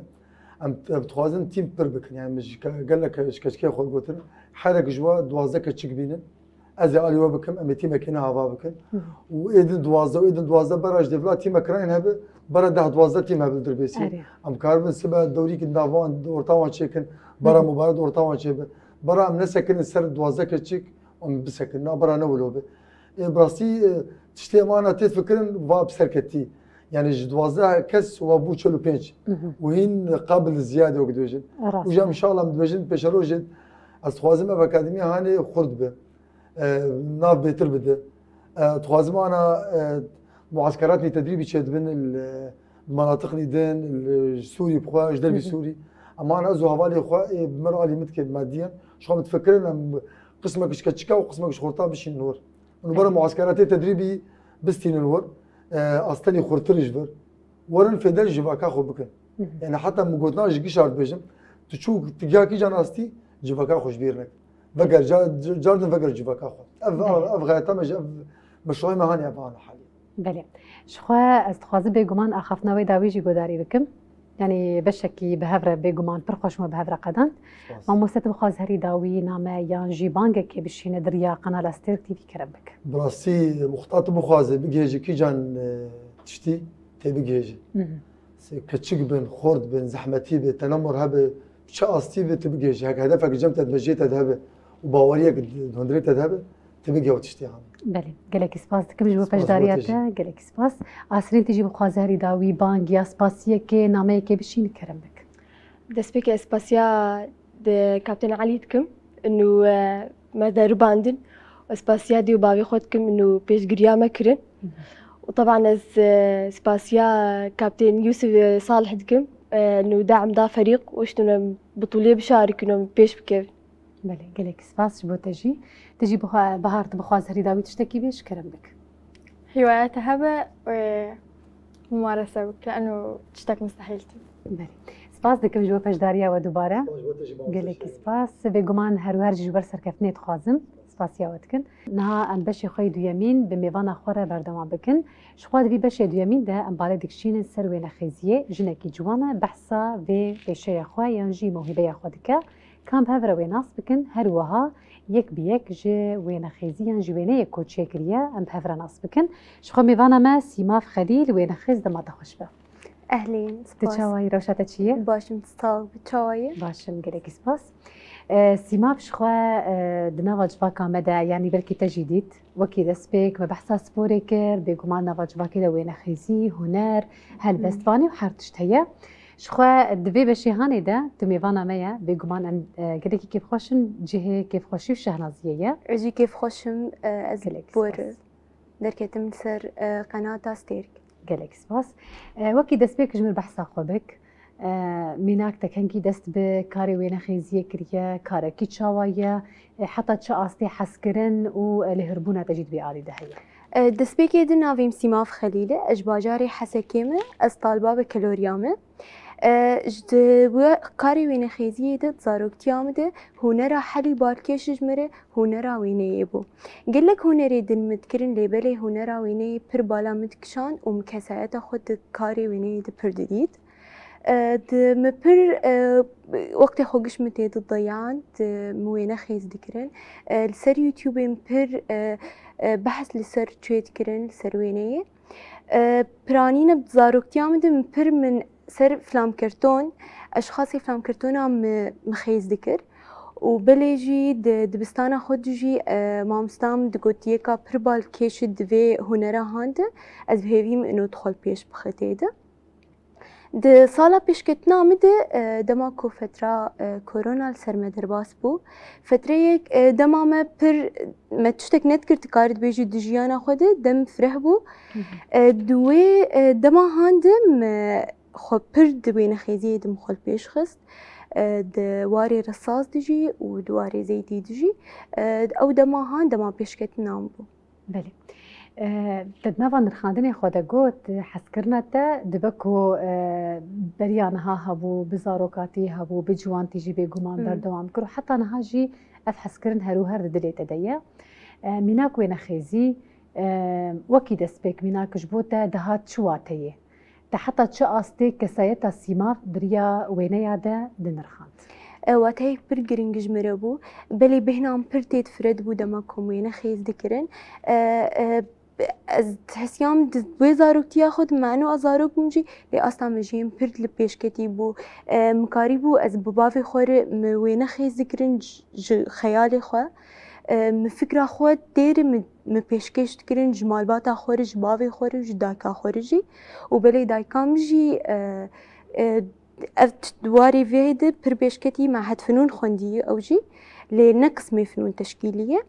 Em, em dixwazin tîm pir bikin. Yani min ji ke-, gelek ji keçikê xwe gotin. Herek ji we duwazdeh keçik bînin. Ez ê alî we bikim, em ê tîmekê ne hava bikin. Hı. Û ê din duwazdeh, û ê din duwazdeh bera ji dêvla tîmek Rayîn hebe, bera deh duwazdeh tîm hebe li Dirbêsî. Erê. Em karibin sibe dewrîk nava wan, orta wan çêkin, bera Hı hı. mubarek orta wan çêbe. Bera em nesekinin ser duwazdeh keçik, em bisekinin, na bera ne wilo be. Ê, bi rastî, e, tiştê em ana tê fikirin, va bi ser ketî. Yani ji duwazdeh kes wa bû çil û pênc. Hı hı. Û hîn qabil ziyade wek dibêjin. Rast. Û jî em inşallah em dibêjin pêşerojê ez dixwazim ev akademiya hanê xurt be. E, nav bêtir bide. E, dixwazim ana, e, muaskeratnî tedrîbî çêdibin li, li manatiqnî din, li Sûrî bixwe, ji dervî Hı hı. Sûrî. Ama ana ez û hevalê xwe ê bi mir alî min dike madiyen. Ji xwe min difikirin em qismek ji keçika û qismek ji xorta bişînin wir. Û li ber Belê. muaskeratê tedrîbî bistînin wir. E, astenî xurtir ji vir. Werin fêder ji civaka xwe bikin. Hı hı. Yani heta min gotina ji gişa dibêjim, tu çû tu giya kîjan astî, civaka xwe ji bîr nekin. Veger, ca-, ca-, cardin veger civaka xwe. Ev, Belê. ev, ev xayeta me ji, ev meşruê me hanê ev ana halî. Belê. Ji xwe ez dixwazim bêguman axaftina wê dawî jî guhdarî bikim. Yani beşekî bi hev re bêguman pir xweş me bi hev re qedand. Spas. Mamoste, tu bixwaz herî dawî name yan jî bangekê bişîne di riya kanala Stêrk T V kerem bik. Bi rastî muxta tu bixwaze bigihêje kîjan, e, tiştî tê bigihêje. Hı hı. Se keçik bin, xort bin, zehmetî be, tenemur hebe, çi astî be tu bigihêje. Heke hedefek cem te, mejiyê te de hebe û baweriyek di hundirê te de hebe, tu bigihê ew tiştê hanê. Belê, gelekî spas dikim ji bo Spas bo beşdariya te jî. te, gelekî spas. Asrîn, tu jî bixwaze herî dawî bang ya spasiyekê, nameyekê bişînî kerem bik. Destpêkê ez spasiya di Kaptên Elî dikim, inu, e, me deribandin. Ez spasiya dê û bavê xwe dikim, inu pêşgiriya me kirin. Hı hı. Û teban ez, e, spasiya Kaptên Yusuf, e, Salih dikim, e, inu de'm da ferîq, û işte inu em bitûlê bişarikin û em pêş bikevin. Belê, gelekî spas ji bo te jî. Tu jî bixwa-, Bahar, tu bixwaz herî dawî tiştekî bêj, kerem bik. Hiwaya te hebe, e, mumarese bike, eno tiştek mustehîl tê. Belê. Spas dikim ji bo beşdariya we dubare. Spas ji bo te jî, mamoste Gelekî Şahin. spas. Bêguman her û her jî ji ber serkeftinê dixwazim. spasiya we dikin. Niha em beşê xwe yê duyemîn bi mêvana xwe re berdewam bikin. Ji xwe di vî beşê duyemîn de em balê dikişînin ser wênexêziyê. Jinekî ciwan e, behsa vê pêşeya xwe yan jî mewhîbeya xwe dike. Ka em bi hev re wê nas bikin, her wiha yek bi yek ji wênexêzî yan jî wêneyê ku çêkiriye, em bi hev re nas bikin. Ji xwe mêvana me Sîmav Xelîl, wênexêz, dema te xweş be. Ehlîn, Tu spas. çawa yî, rewşa te çi ye? Baş im, tu sağ ol, tu çawa yî? Baş im, gelekî spas. E, Sîmav ji xwe, e, di nava civaka me de, yanî belkî te jî dît, wekî destpêk me behsa sporê kir, bêguman nava civakê de wênexêzî, huner, helbestvanî û her tişt heye. Ji xwe di vê beşê hanê de tu mêvana me ye, bêguman em, e, gelekî kêfxweş in, cihê kêfxweşî û şehnaziyê ye. Ez jî kêfxweş im, e, ez Gelekî bor spas. derketim li ser, e, qenata Stêrk. Gelek spas. E, wekî destpêk ji min behsa xwe bik. E, mînak te kengî dest bi karê wênexêziyê kiriye, karekî çawa ye, e, heta çi astê hezkirin û, e, lihûrbûna te jî di vê alî de heye? E, destpêkê din navê min Sîmav Xelîl e, ez ji bajarê Hesekê me, ez talba bi keloriya me. E, ji di we-, karê wênexêziyê de di zaroktiya min de hunera helî balkêş ji min re hunera wêneyê bû. Gelek hunerê din min dikirin, lê belê hunera wêneyê pir bala min dikişand û min kesayeta xwe di karê wêneyê de pir didît. E, di min pir, e, wextê xwe giş min tê didayand, di min wênexêz dikirin. E, li ser YouTubeê min pir, e, e, behs li ser çê dikirin, li ser wêneyê. E, piranîne bi zaroktiya min de min pir min ser filamkerton, ez ji xasê filamkertona min, min xêz dikir. Û belê jî di dibistana xwe de jî, e, mamosta min digot, yeka pir balkêş e di vê hunera han de, ez bi hêvî min ino dixwe li pêş bixe tê de. Di sala pêşketina min de, e, dema ku fetra, e, korona li ser me derbas bû, fetreyek, e, dema me pir, me tiştek nedikir, tu karî dibêjî di jiyana xwe de, dem fireh bû. Hı hı. E, di wê, e, dema han de me xwe pir di wênexêziyê de min xwe li pêş xist. E, di warê resas de jî û di warê zeytî de jî, e, ew dema han dema pêşketina min bû. Belê. E, te di nava nirxandinê xwe de got, hezkirina te dibe ku, e, beriya niha hebû, bi zarokatî hebû, bi ciwantî jî bêguman Hmm. berdewam kir û heta niha jî ev hezkirin her û her di dilê te de ye. E, mînak wênexêzî, e, wekî destpêk mînak ji bo te dihat çi wateyê? Te heta çi astê kesayeta Sîmav di riya wêneya de dinirxand? E, wateyek pir giring ji min re bû. Belê bêhna min pir tê difiredibû dema ku em wênexêz dikirin. E, e, ez dihesiyam di wê zaroktiya xwe de, me eno ez zarok bûm jî, lê asta mejiyê min pir li pêşketî bû. E, min karîbû ez bi bavê xwe re min wênexêz dikirin ji, ji xeyalê xwe. E, min fikra xwe tê re min, min pêşkêş dikirin ji malbata xwe re, ji bavê xwe re, ji dayika xwe re jî. Û belê dayika min jî, e, e, ev t-, di warê vê de pir pêşketî, me het finûn xwendî ew jî. Lê ne qismê finûn teşkîlî ye.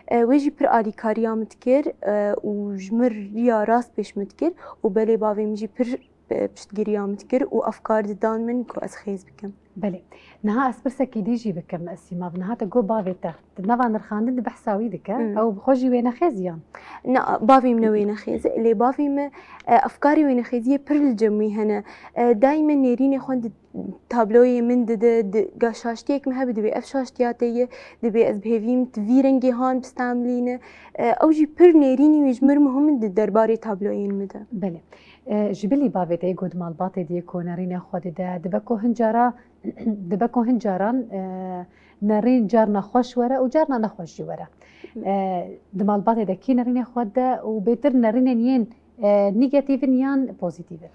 E, wê jî pir alîkariya min dikir, e, û ji min riya rast pêş min dikir. Û belê bavê min jî pir e, piştgiriya min dikir û efkar didan min ku ez xêz bikim. Belê. Niha ez pirsekî dî jî bikim, Sîmav. Niha te got bavê te. Di nava nirxandin di behsa wî dike. Hmm. Ew bi xwe jî wênexêz yan? Na, bavê min ne wênexêz e. Lê bavê min, e, efkarê wênexêziyê pir li cem wî hene. E, daîme nêrînê xwe di tabloyê min dide, di, ga şaştiyek min hebe dibê ev şaştiya te ye, dibê ez bi hêvî min tu vî rengê han bistemlîne. E, ew jî pir nêrînî wî ji mir muhim in di derbarê tabloyên min de. Belê. E, ji bilî bavê te yê ku di malbatê de yê ku nerînê xwe dide, dibe ku hin cara, dibe ku hin caran, e, nerîn carna xweş were û carna nexweş jî were. Hı. E, di malbatê de kî nerînê xwe dide û bêtir nerînên yên, e, negatîf in yan pozîtîf in?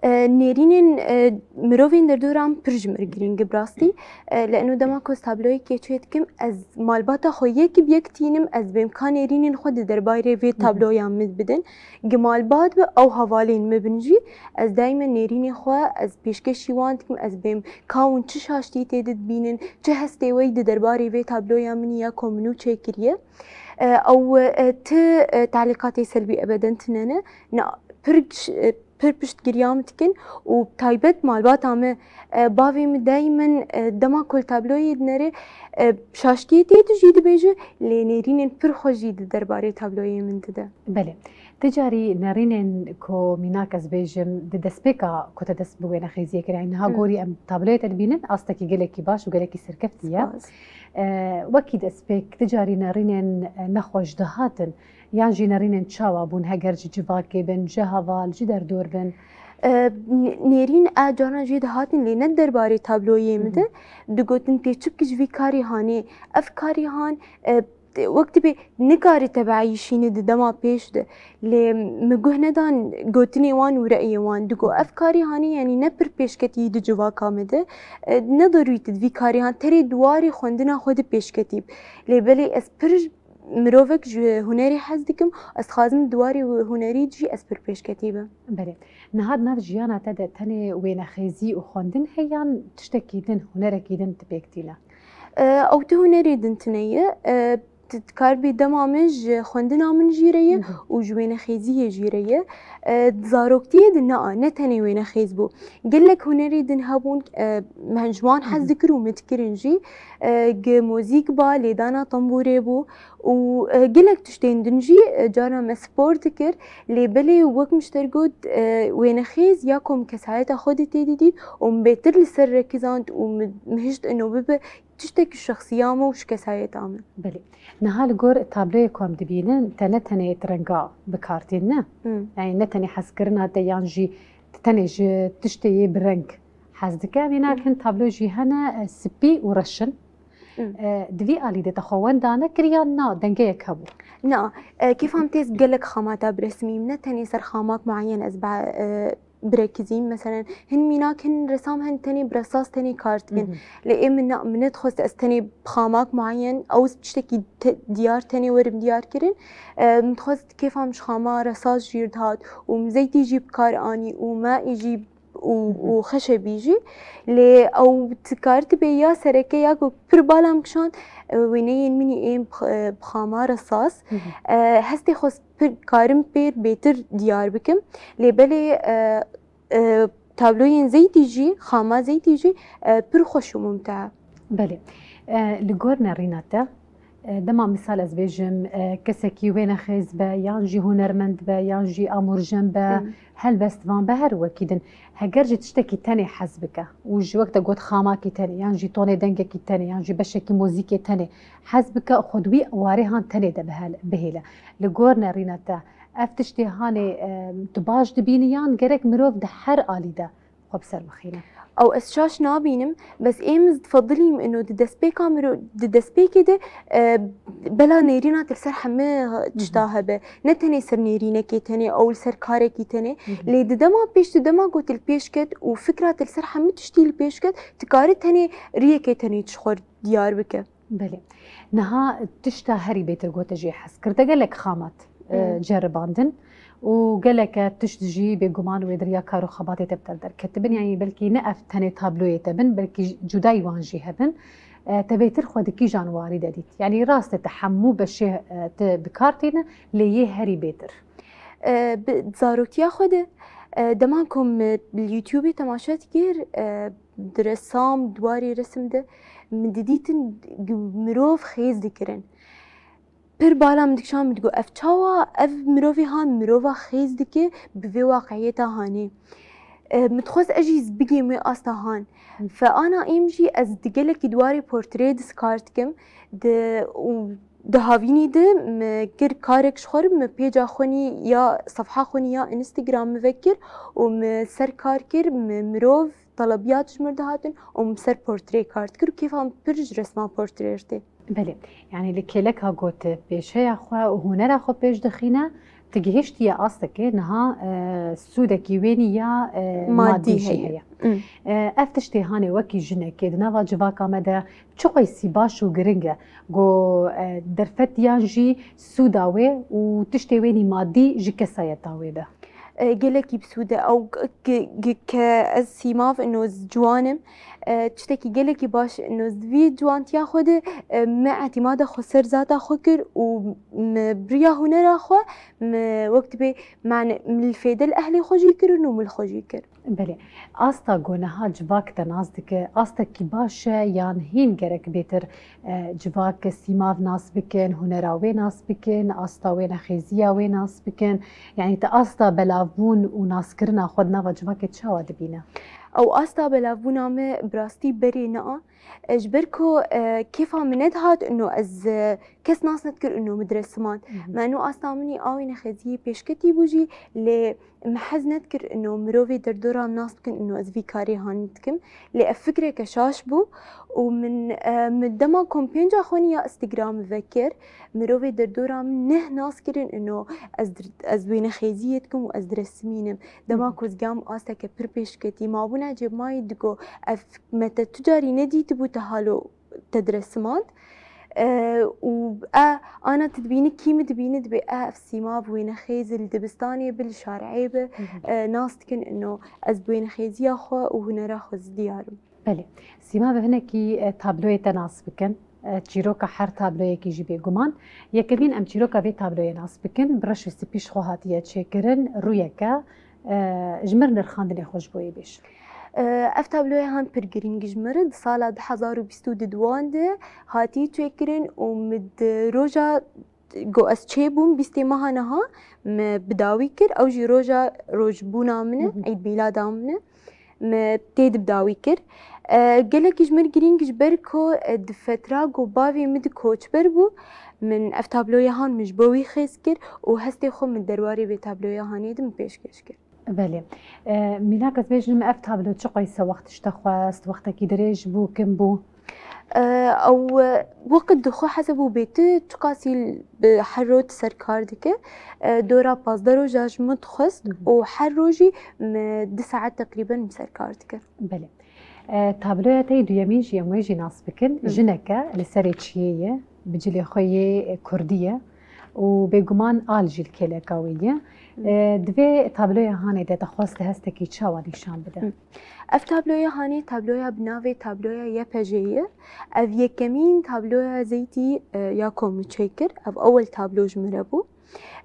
E, nêrînên, e, mirovên derdora min pir ji mir girîng in bi rastî. E, li eno dema ku ez tabloyekê çê dikim, ez malbata xwe yek bi yek tînim, ez bêm ka nêrînên xwe di derbarê vê Hı hı. tabloya min bidin. Gi malbat be ew hevalên min bin jî, ez daîme nêrînê xwe, ez pêşkêşî wan dikim, ez bêm ka hûn çi şaştî tê de dibînin, çi hestê we yî di derbarê vê tabloya min ya ku min nû çêkiriye. E, ew, e, ti, e, talîqatê selbî ebeden tune ne. Na, pir, e, pir piştgiriya min dikin û taybet malbata me, e, bavê min daîmen, e, dema ku li tabloyê dinere, e, şaştiyê tê de jî dibêje, lê nêrînên pir xweş jî di derbarê tabloyê min dide. Belê. Ti carî nerînên ku mînak ez bêjim di destpêka ku te dest bi wênexêziyê kir, yanî niha gorî em tabloyê te dibînin, astekî gelekî baş û gelekî serkeftî ye. Spas. E, wekî destpêk ti carî nerînên, e, nexweş dihatin, yan jî nerînên çawa bûn, heger ji civakê bin, ji heval, ji derdor bin? E, n-, nêrîn e carna jê dihatin, lê ne derbarê tabloyê min de. Digotin tê çi bikî ji vî karî hanê. Ev karî han, e, wek dibê nikarî tebeî şînî di dema pêş de. Lê min guh nedan gotinê wan û reyê wan. Digo ev karî hanî, yanî ne pir pêşketî di civaka me de. E, ne derûyî tu di vî karî han, terê di warê xwendina xwe de pêşketî. Lê belê ez pir mirovek ji hunerê hez dikim, ez dixwazim di warê hunerî jî ez pir pêşketî bim. Belê. Niha di nav jiyana te de tenê wênexêzî û xwendin heye yan tiştekî din, hunerekî din tu pêk tîne? E, ew tu hunerê din tune ye. E, tu dikaribî dema min ji xwendina min jî re ye û ji wênexêziyê jî re ye. E, di zaroktiyê de ne, ne tenê wênexêz bû. Gelek hunerê din hebûn, e, min ji wan hez dikir û min dikirin jî. E, gi muzîk ba, lêdana tembûrê bû û, e, gelek tiştên din jî, e, carna me spor dikir. Lê belê wek min ji te re got, e, wênexêz ya ku min kesayeta xwe de tê didît û min bêtir li ser rekizand û min, min hişt ino bibe tiştekî şexsiya me û ji kesayeta me. Belê. Niha li gor tabloyê ku em dibînin, te ne tenê tirenga bi kar tîn, ne? Hmm. Yanî ne tenê hezkirina te yan jî tenê ji tiştê yê bi reng hez dike. Mînak hin tablo jî hene, e, spî û reş in. Hmm. E, di vî alî de te xwe wenda nekir yan na, dengeyek hebû? Na, e, kêfa min tê ez gelek xamata biresimîm. Ne tenê ser xamak mueyen ez ba-, e, birekizîm. Meselen, hin mînak, hin resam, hin tenê bi resas tenê kar dikin. Mhm. Lê ê min na, min nedixwest ez tenê bi xamak mueyen, ew tiştekî te-, diyar tenê werim diyar kirin. E, min dixwest kêfa min ji xama resas jî dihat û min zeytî jî bi kar anî û maî jî û, Mhm. û xeşebî jî. Lê ew dikar dibe ya sereke ya ku pir bala min kişand, e, wêneyên min ê bi, e, bi xama resas. Mhm. E, hestê xwe pir karim pêr bêtir diyar bikim. Lê belê, e, e, tabloyên zeytî jî, xama zeytî jî, e, pir xweş û mumte. Belê. E, li gor nerîna te, e, dema misal ez bêjim, e, kesekî wênexêz be, yan jî hunermend be, yan jî amûrjen be, Hmm. helbestvan be, her wekî din. Heger ji tiştekî tenê hez bike û ji wek te got xamakî tenê, yan jî tonê dengekî tenê, yan jî beşekî muzîkê tenê hez bike, xwe di wî warê han tenê de bihel-, bihêle. Li gor nerîna te, ev tiştê hanê, e, tu baş dibînî yan gerek mirov di her alî de xwe bi ser bixîne? Ew ez şaş nabînim, bes ê min difedilîm ino di destpêka miro-, di destpêkê de, e, bela nêrîna te li ser heme tişta hebe. Ne tenê ser nêrînekê tenê, ew li ser karekî tenê. Lê di dema pêş, di dema ku tu li pêş ket û fikra te li ser hemî tiştî li pêş ket, tu kari tenê riyekê tenê ji xwe diyar bike. Belê. Niha tişta herî bêtir ku te jê hez kir, te gelek xamat, e, Hmm. ceribandin û geleke tişt jî bêguman wê di riya kar û xebatê te bi te derketibin. Yanî belkî ne ev tenê tabloyê te bin, belkî cudayî wan jî hebin. E, te bêtir xwe di kîjan warî de dît? Yanî rast e, te hemû beşê, e, te bi kar tîne, lê yê herî bêtir? E, bi zarotiya xwe de, e, dema ku min li YouTubeê temaşe dikir, e, di resam, di warê resim de min didîtin mirov xêz dikirin. Pir bala min dikişan, min digot, ev çawa ev mirovê han mirova xêz dike bi vê waqiyeta hanê? E, min dixwest ez jî bigêm wê asta han. Hı. Fe ana êm jî ez di gelekî di warê portreyê de kar dikim. Di, û di havînî de min kir karek ji xwe re, min pêca xwenî ya sefha xwenî ya Instagram min vekir û min ser kar kir, min mirov telebiyat ji min re dihatin û min ser portreyê kar dikir û kêfa min pir ji resma portreyê re tê. Belê, yanî li kêleka got pêşeya xwe û hunera xwe pêş dixîne, tu gihiştiye astekê niha, e, sûdekî wênî ya, e, Madî madî jî heye. Heye. Mm. E, ev tiştê hanê wekî jinekê di nava civaka me de çi qeysî baş û giring e, ku, e, derfetiyan jî sûda wê û tiştê wênî madî ji kesayeta wê be? E, gelekî bi sûd e. Ew k-, k-, k-, ke ez sîmav ino z-, ciwan im, E, tiştekî gelekî baş ino ez di vî ciwantiya xwe de, e, me îtîmada xwe ser zata xwe kir û me bi riya hunera xwe me wek dibê, me li fêde li ehlê xwe jî kirin û min li xwe jî kir. Belê. Asta ku niha civak te nas dike, astekî baş e yan hîn gerek bêtir, e, civak sîmav nas bikin, hunera wê nas bikin, asta wê nexêziya wê nas bikin? Yanî te asta belavbûn û naskirina xwe di nava civakê çawa dibîne? Ew asta belavbûna me bi rastî berê nea. E, ji ber ku, e, kêfa min nedihat ino ez, e, kes nas nedikir ino min diresimand. Mhm. Me ino asta min î awê nexêziyê pêşketî bû jî, lê min hez nedikir ino mirovê derdora min nas bikin ino ez vî karê hanî dikim. Lê ev fikreke şaş bû û min, e, min dema ku min pênca xwe nî ya Instagram vekir, mirovê derdora min neh nas kirin ino ez dir-, ez wê nexêziyê dikim û ez diresimînim. Dema Mhm. ku ez gam asteke pir pêşketî, mabûna cêmayî digo ev me te tu carî nedîtibû te halo te diresimand. E, û e, ana tu dibînî kî min dibînî dibê e, ev sîmav wê nexêz li dibistanê bi, li şareyê bi, Mhm. e, nas dikin ino ez bi wê nexêziya xwe û hunera xwe zî diyar im. Belê. Sîmav, hinekî, e, tabloyê te nas bikin. E, çîroka her tabloyekî jî bêguman. Yekemîn em çîroka vê tabloyê nas bikin. Bi reş û spî ji xwe hatiye çêkirin. Rûyeke, e, ji mir nirxandinê xwe ji bo yê bêj. E, ev tabloya han pir girîng ji mir di sala du hezar û bîst û duwan de hatî çêkirin û min di roja ku ez çêbûm, bîstê meha niha, min bi dawî kir, ew jî roja rojbûna min e, Mhm. Eyd Mîlada min e. Min tê de bi dawî kir. E, gelekî ji mir girîng ji ber ku, e, di fetra ku bavê min di koçber bû, min ev tabloya han min ji bo wî xêz kir û hestê xwe min derbarê vê tabloya hanê de min pêşkêş kir. Belê. E, mînak ez bêjim, ev tablo çi qeyse wext ji te xwest, wextekî dirêj bû, kim bû? E, ew, e, weqt dixwe hesab û bê tu çiqasî bi her roj ser kar dike. E, dora pazdeh roja ji min dixwest Mhm. û her rojî me du saet teqrîben min ser kar dikir. Belê. E, tabloya te yê duyemîn jî em wê jî nas bikin. Hı. Jineke li serê çiyê ye, bi cilê xwe yê, e, kurdî ye û bêguman al jî li kêleka wê ye. Hı. E, di vê tabloya hanê de te xwest li hestekî çawa nîşan bide? Hı. Ev tabloya hanê tabloya bi navê tabloya Y P J'ê ye. Ev yekemîn tabloya zeytî, e, ya ku min çêkir. Ev ewel tablo ji min re bû.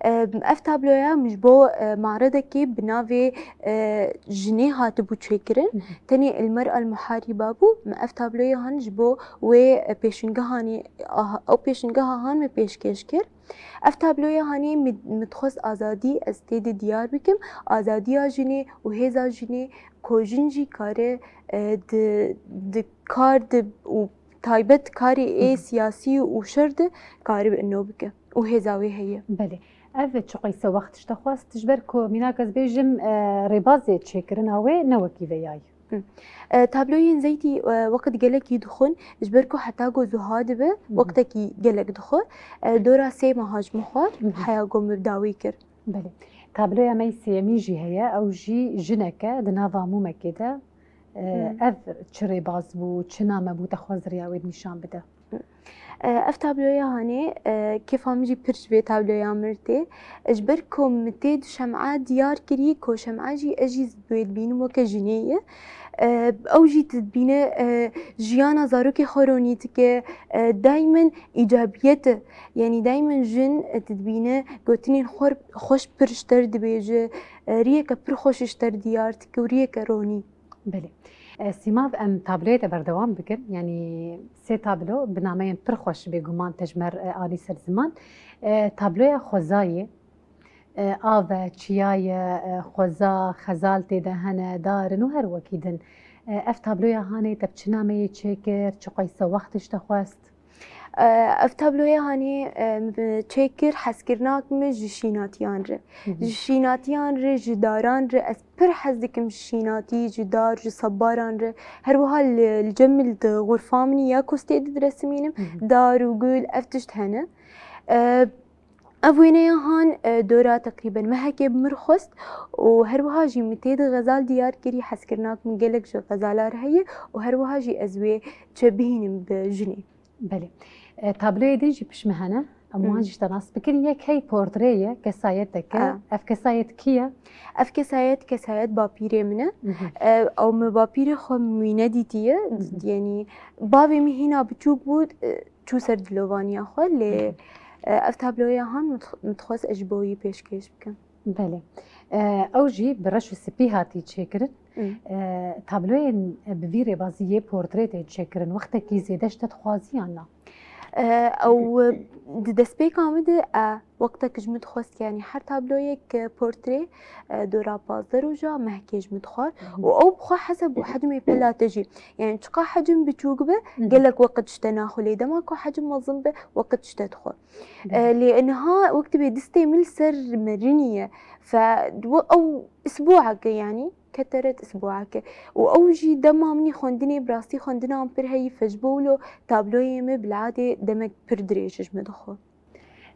E, ev tabloya min ji bo, e, maredekê bi navê, e, Jinê hatibû çêkirin. Hı hı. Tenê El Mer'a El Muhariba bû. Min ev tabloya han ji bo wê, e, pêşingehanê, aha, ew pêşingeha han min pêşkêş kir. Ev tabloya hanê min, min dixwest azadî ez tê de diyar bikim. Azadiya jinê û hêza jinê, ku jin jî kare, e, di, di kar de û taybet karê ê Hı hı. siyasî û şer de karibe ino bike û hêza wê heye. Belê. Ev çi qeyse wext ji te xwest? Ji ber ku mînak ez bêjim, e, rêbazê çêkirina wê ne wekî vê yayî. Hı. E, tabloyên zeytî, e, weqt gelekî dixwin, ji ber ku heta ku zuha dibe, Hı hı. wextekî gelek dixwe. E, dora sê meha ji min xwar, Hı hı. heya ku min bi dawî kir. Belê. Tabloya me yê sêyemîn jî heye, ew jî jineke di nava mûmekê de. E, Hı. ev çi rêbaz bû, çi name bû, te xwest riya wê nîşan bide? E, ev tabloya hanê, e, kêfa min jî pir ji vê tabloya mir tê. Ji ber ku min tê di şem'a diyar kirî, ku şem'a jî ez jî wê dibînim weke jinê ye. E, ew jî tu dibîne, e, jiyana zarokê xwe ronî dike, e, daymen îcabiyet e. Yanî daymen jin, e, tu dibîne gotinên xwe, xweş pir ji te re dibêje, e, riyeke pir xweş ji te re diyar dike û riyeke ronî. Belê. E, Sîmav, em tabloyê de berdewam bikin. Yanî sê tablo bi nameyên pir xweş bêguman te ji me re, e, anî ser ziman. E, tabloya xwezayê, e, av e, çiya ye, e, xweza, xezal tê de hene, dar in û her wekî din. E, ev tabloya hanê te bi çi nameyê çêkir, çi qeyse wext ji te xwest? E, ev tabloya hanê, e, min çêkir hezkirinak min ji şînatiyan re. Hı hı. Ji şînatiyan re, ji daran re, ez pir hez dikim ji şînatî, ji dar, ji sebaran re. Her wiha li, li cem min, li xurfa min ya ku ez tê de diresimînim, Hı hı. dar û gul, ev tişt hene. E, ev wêneya han, e, dora teqrîben mehekê bi mir xwest û her wiha jî min tê de xezal diyar kirî, hezkirinak min gelek ji xezalar heye û her wiha jî ez wê çi bihînim bi jinê. Belê. E, tabloyê din jî pişt me hene. Em wan jî ji te nas bikin. Yek hey portrê ye, kesayeteke. Ev kesayet kî ye? Ev kesayet, kesayet bapîrê min e. Ew min bapîrê xwe min wî nedîtiye. Yanî bavê min hîna biçûk bû, çû ser dilovaniya xwe, lê ev tabloya han min dixwest ez ji bo wî pêşkêş bikim. Belê. Ew jî bi reş û spî hatî çêkirin. Tabloyên bi vî rêbazî yê portrê tê çêkirin, wextekî zêde ji te dixwazî yan na? Ew di destpêka min de e, wextek ji min dixwest, yanî her tabloyek portrê dora pazdeh roja mehkê ji min dixwar û ew bi xwe heseb û hecmê pela te jî. Yanî çiqa hecm biçûk be, gelek weqt ji te naxwe, lê dema ku hecm mezin be, weqt ji te dixwe. Lê niha wek dibê distê min li ser merinî ye. Fe ew isbueke, yanî keteret isbueke. Û ew jî dema min ê xwendinê, bi rastî xwendina min pir heyîf e, ji bo wilo tabloyê min bi li adê demek pir dirêj ji min dixwe.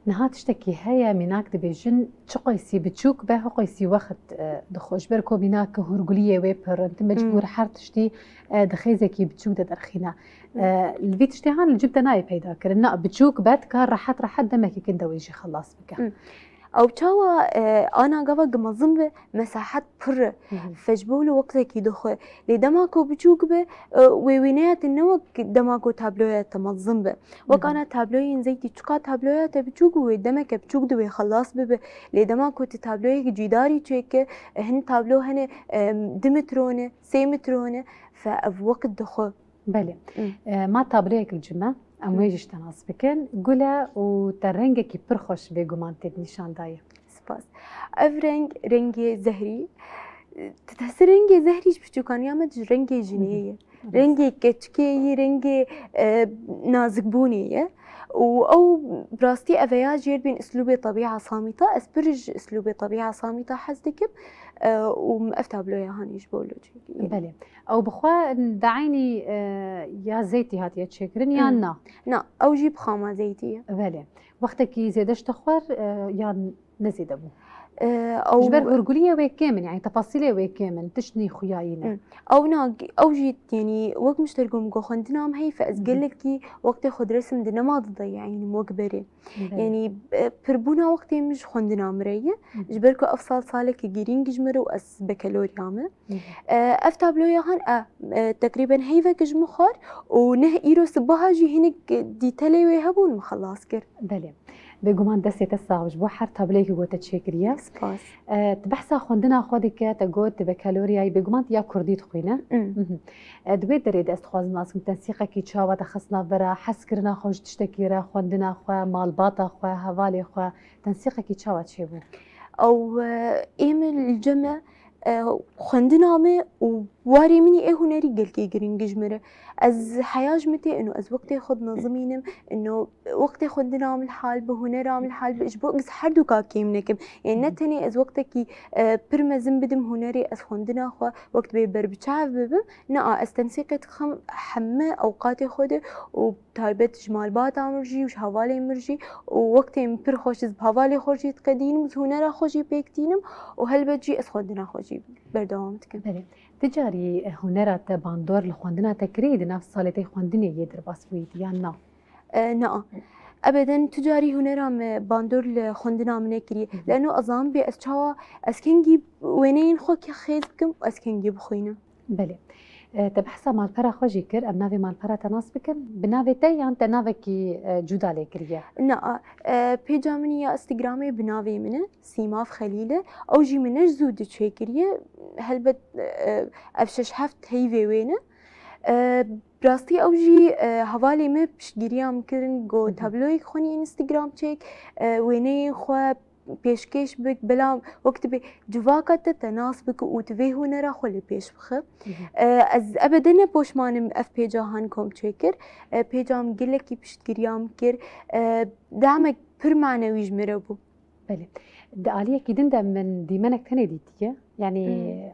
Niha tiştekî heye, mînak dibêjin, çi qeysî biçûk be, ho qeysî wext dixwe. Ji ber ku mînak hûrguliyê wê pir in, tu mecbûr her tiştî di xêzekî biçûk de derxîne. Li vî tiştê han li cib te nayê peyda kirin. Na, biçûk be, dikar rehet rehet demekî kin de wê jî xelas bike. Ew çawa ana gava gi mezin be, mesahet pir e. Fe ji bo wilo wextekî dixwe. Lê dema ku biçûk be, wê wêneya te ne wek dema ku tabloya te mezin be. Wek ana tabloyên zeytî, çiqa tabloya te biçûk bû, wê demeke biçûk di wê xelas bibe. Lê dema ku tu tabloyek cîdarî çêke, hin tablo hene du metro ne, sê metro ne, fe ev wext dixwe. Belê. Ma tabloyek li cim e, em wê jî ji te nas bikin. Gul e û te rengekî pir xweş bêguman tê nîşan dayî. Spas. Ev reng, rengê zehrî. Tu dihesî rengê zehrî ji piçûkaniya me ji rengê jinê ye. Rengê keçikê yî, rengê e, nazikbûnê ye. Û ew bi rastî ev e ya jêr bên îslûbê tebîa Samîta. Ez pir ji îslûbê tebîa Samîta hez dikim. E, û ev tabloya hanî ji bo wilo çêkiriye. Belê. Ew bi xwe deynî e, ya zeytî hatiye çêkirin yan na? Na, ew jî bi xama zeytî ye. Belê. Wextekî zêde ji te xwar e, yan ne zêde bû? Ew ji ber hûrguliyê wê kêm in, yanî tefasîlê wê kêm in, tişt nî xuyayî ne. Ew na, ew jî, yanî wek min ji te re got, min got xwendina min heyf e, ez gelekî wextê xwe diresim di nema didayînim wek berê. Yanî pirbûna wextê min ji xwendina min re ye. Ji ber ku ev sal saleke girîng ji min re û ez bekelorya me. Ev tabloya han e, teqrîben heyvek ji min xwar û neh îro sibaha jî hinek dîtelê wê hebûn min xelas kir. Belê. Bêguman destê te sax ji bo her tabloyekî ku te çêkiriye. Spas. E, tu behsa xwendina xwe dike, te got tu bekaloriyayî, bêguman tu ya kurdî dixwîne. Mhm. E, di wê derê de ez dixwazim nas bikim, tensîqekî çawa te xist navbera hezkirina xwe ji tiştekî re, xwendina xwe, malbata xwe, hevalê xwe, tensîqekî çawa çêbû? Ew, e, ê min li cem e, e, xwendina me û warê min ê hunerî gelkî girîng ji min re. Ez heya ji min tê ino, ez wextê xwe dinezimînim, ino wextê xwendina min hal bi, hunera min hal bi, ji bo ez her du ka kêm nekim. Yanî ne tenê ez wextekî e, pir mezin bidim hunerê, ez xwendina xwe wek dibê berbiçav bibim. Na, ez tensîqê dixim heme ewqatê xwe de û taybet ji malbata min jî û ji hevalên min jî û wextê min pir xweş ez bi hevalê xwe jî diqedînim, ez hunera xwe jî pêk tînim û helbet jî ez xwendina xwe jî berdewam dikim. Belê. Ti carî hunera te bandor li xwendina te kirî, di nav salê te xwendinê yê derbas bûyî yan na? E, na. Ebeden tu carî hunera me bandor li xwendina min nekiriye. Leno ez zanibê ez çawa, ez kengî wêneyên xwe ke xêz bikim û ez kengî bixwînim. Belê. E, te behsa malpera xwe jî kir. Em navê malpera te nas bikin? Bi navê te yan te navekî e, cuda lê kiriye? Na, e, pêca min ya Instagramê bi navê min e, Sîmav Xelîl e. Ew jî min ne ji zû di çêkiriye. Helbet e, ev şeş heft heyvê wê ne. E, bi rastî ew jî e, hevalê me piştgiriya min kirin, got tabloyek xwe nî Instagram çêk, e, wêneyên xwe pêşkêş bik, bela wek dibê civaka te te nas bike û tu vê hunera xwe li pêş bixe. E, ez ebede ne poşman im ev pêca han kom çêkir. E, pêca min gelekî piştgiriya min kir. E, demek pir manewî ji min re bû. Belê. Di aliyekî din de min dîmenek tenê dîtiye. Yanî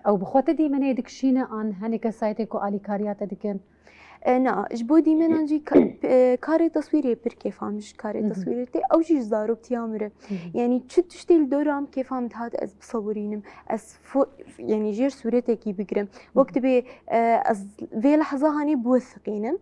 ew bi xwe ti dîmenê dikişîne an henê kesayetê ku alîkariya te dikin? E, na, ji bo dîmenan jî ka-, e, karê teswîrê pir kêfa min ji karê Hı hı. teswîrê tê. Ew jî ji zaroktiya min re. Hı hı. Yanî çi tiştê li dora min kêfa min dihat ez bisewirînim. Ez fo-, yanî jêr sûretekî bigirim. Hı hı. Wek dibê, e, ez vê lehza hanê biwesiqînim.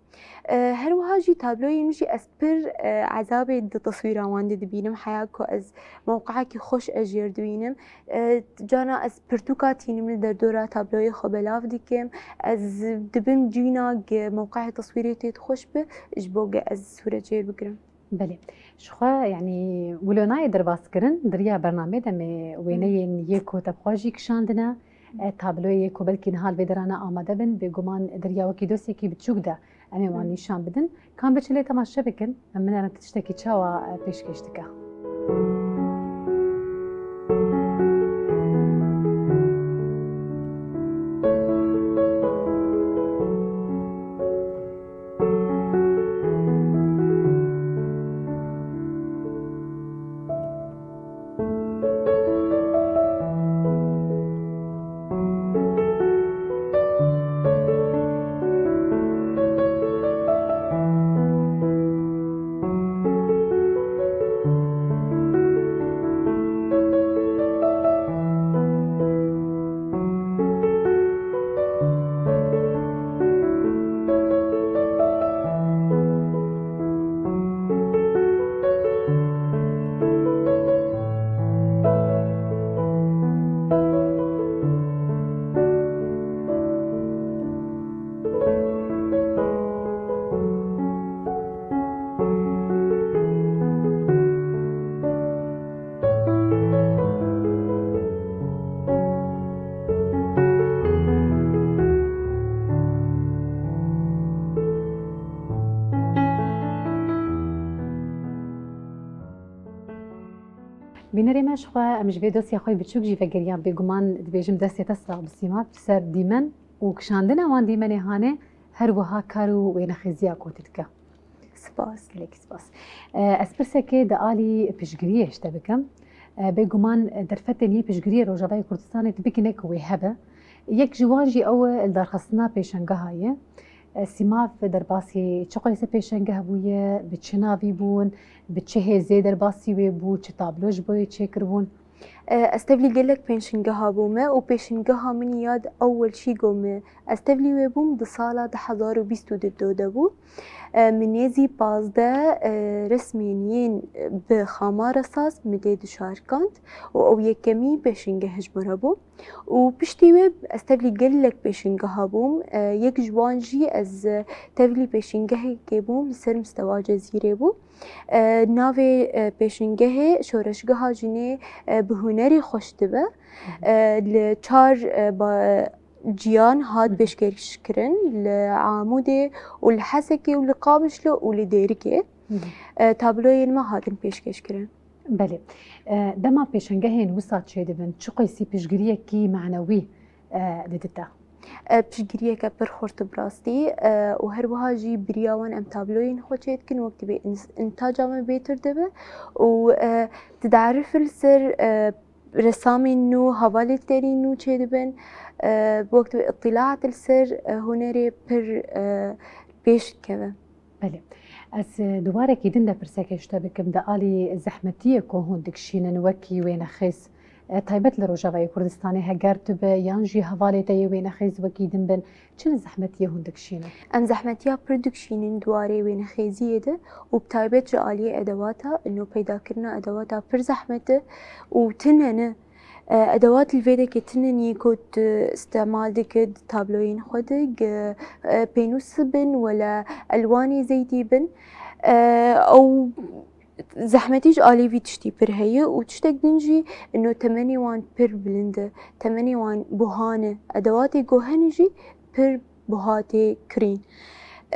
E, her wiha jî tabloyên min jî ez pir, e, ezabê di teswîra wan de dibînim. Heya ku ez mewqeyekî xweş ez jêr dibînim. E, cana ez pirtûka tînim li derdora tabloyê xwe belav dikim. Ez dibim cîna ge mewqeyê teswîrê tê xweş bi, ji bo ge ez sûret jêr bigirim. Belê. Ji xwe, yanî, wilo nayê derbas kirin, di riya bernamê de me wêneyên yê ku te bi xwe jî kişandine, e, tabloyê yê ku belkî niha li vê derane amade bin, bêguman di riya wekî dosyekî biçûk de em ê wan Hı. nîşan bidin. Kam biçin lê temaşe bikin, em binerin tiştekî çawa, e, pêşkêş dike. Bînerê me, ji xwe em ji vê dosya xwe biçûk jî vegeriyan, bêguman dibêjim destê te sax bi Sîma, ser dîmen û kişandina wan dîmenê hanê, her wiha kar û wênexêziya ku tu dike. Spas. Gelekî spas. E, ez pirsekê di alî piştgiriyê ji te bikim. E, bêguman derfetên yê piştgiriyê Rojavayê Kurdistanê tu bikî ne ku wê hebe. Yek ji wan jî ew e li darxistina pêşengeha ye. E, Sîmav derbasî çi qeyse pêşengeh bûye, bi çi navî bûn, bi çi hêzê derbasî wê bû, çi tablo ji bo yê çêkiribûn? E, ez tevlî gelek pêşengeha bûme û pêşengeha min ya di ewel jî got me, ez tevlî wê bûm di sala du hezar û bîst û du de bû. E, min nêzî pazdeh, e, resmên yên bi xama resas min tê dişarikand û ew yekemî pêşengeh ji min re bû. Û piştî wê ez tevlî gelek pêşengeha bûm. E, yek ji wan jî ez, e, tevlî pêşengehekê bûm li ser Mistewa Cezîrê bû. E, navê, e, pêşengehê Şoreşgeha Jinê, e, bi Hunerê Xweş dibe. E, li çar, e, ba-, ciyan hat Hı hı. pêşkêş kirin, li Amûdê û li Hesekê û li Qamişlo û li Dêrikê. Hı hı. E, tabloyên me hatin pêşkêş kirin. Belê. E, dema pêşengehên wisa çêdibin, çi qeysî piştgiriyekî manewî, e, didite? E, piştgiriyeke pir xurt bi rastî, e, û her wiha jî bi riya wan em tabloyên xwe çêdikin, wek dibê ins-, întaca me bêtir dibe û, e, didarif li ser, e, resamên nû, hevalên tenî nû çêdibin, e, wek dibê îtilaat li ser, e, hunerê pir, e, pêş dikeve. Belê. Ez, e, di warekî din de pirsekê ji te bikim, di alî zehmetiyê ku hûn dikişînin wekî wênexêz, e, taybet li Rojavayê Kurdistanê, heger tu be yan jî hevalê te yê wênexêz wekî din bin, çi zehmetiyê hûn dikişînin? Em zehmetiya pir dikişînin di warê wênexêziyê de û bi taybet ji aliyê edewata, ino peydakirina edewata pir zehmet e û tune ne. E, edewat li vê dekê tune nî ku tu îstemal dike di tabloyên xwe de, ge, e, pênûs bin wela elwanê zeytî bin. E, ew zehmetî ji alî vî tiştî pir heye û tiştek din jî ino temenê wan pir bilind e. Temenê wan buha ne. Edewatê ku hene jî pir buha tê kirîn.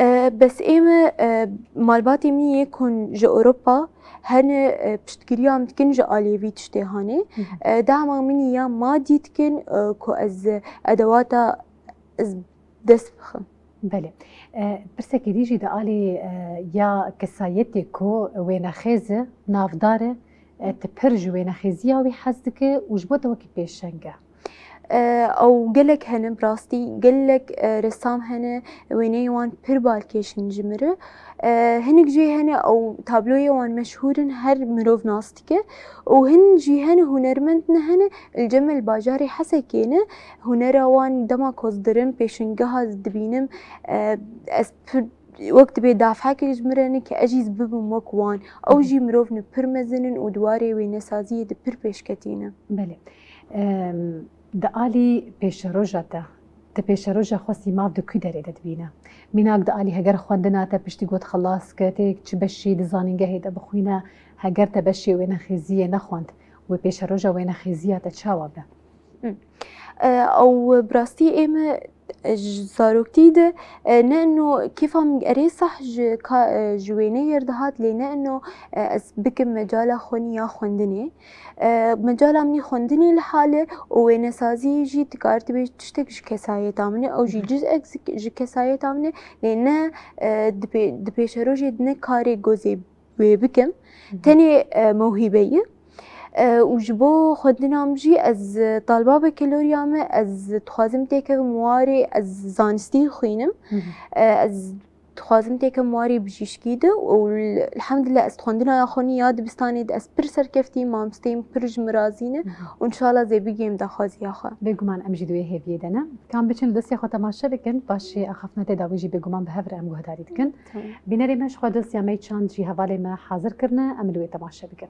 E, bes ême, e, malbatê min yê ku hûn ji Ewropa hene, e, piştgiriya min dikin ji aliyê vî tiştê hanê. Hı hı. E, dema min ya madî dikin, e, ku ez edewata ez dest bixim. Belê. E, pirsekî dî jî di alî, e, ya kesayetê ku wênexêz e, navdar e, e, tu pir ji wênexêziya wî hez dike û ji bo te wekî pêşeng e. E, ew gelek hene, bi rastî gelek, e, ressam hene, wêneyê wan pir balkêş in ji min re. E, hinek jî hene, ew tabloyê wan meşhûr in, her mirov nas dike. Û hin jî hene, hunermend ne hene, li cem li bajarê Hesekê ne. Hunera wan dema ku ez dirim pêşingeha ez dibînim, e, ez pir, wek dibê dafekek ji min re ne ke ez jî ez bibim wek wan. Ew jî mirov ne pir mezin in û di warê wênesaziyê de pir pêşketî ne. Belê. Em, di alî pêşeroja te, tu pêşeroja xwe sîmav di ku derê de dibîne? Mînak di alî heger xwendina te piştî got xilas ke tê çi beşî di zanîngehê de bixwîne, heger te beşê wênexêziyê nexwend, wê pêşeroja wênexêziya te çawa be? Hı. E, ew bi rastî ê me, e, ji zaroktî de, e, ne ino kêfa min erê sah ji ka-, e, ji wêneyê re dihat, lê ne ino, e, ez bikim mecala xwenî ya xwendinê. E, mecala min î xwendinê li hal e û wênesaziyê jî dikare dibê tiştek ji kesayeta min e, ew jî Hı hı. cizek ji, ji kesayeta min e, lê ne, e, di pê-, di pêşerojê de ne karê gozê wê bikim. Hı hı. Tenê, e, mewhîbe ye. E, û ji bo xwendina min jî ez, e, taliba bakaloriya me, ez dixwazim têkevim warê, ez zanistî xwînim. Hı hı. E, ez dixwazim têkevim warê bijîşkî de û l-, elhamdulillah ez xwendina ya xwenî ya dibistanê de ez pir serkeftî, mamosteyê min pir ji min razî ne Hı hı. û înşallah zê bigihêm daxwaziya xwe. Bêguman em jî di wê hêviyê de ne. Ka em biçin li dosyê xwe temaşe bikin, paşê axaftinetê dawî jî bêguman bi hev re em guhdarî dikin. Tamam. Bînerê me ji xwe dosya me yê çand jî hevalê me hazir kirine, em li wê temaşe bikin.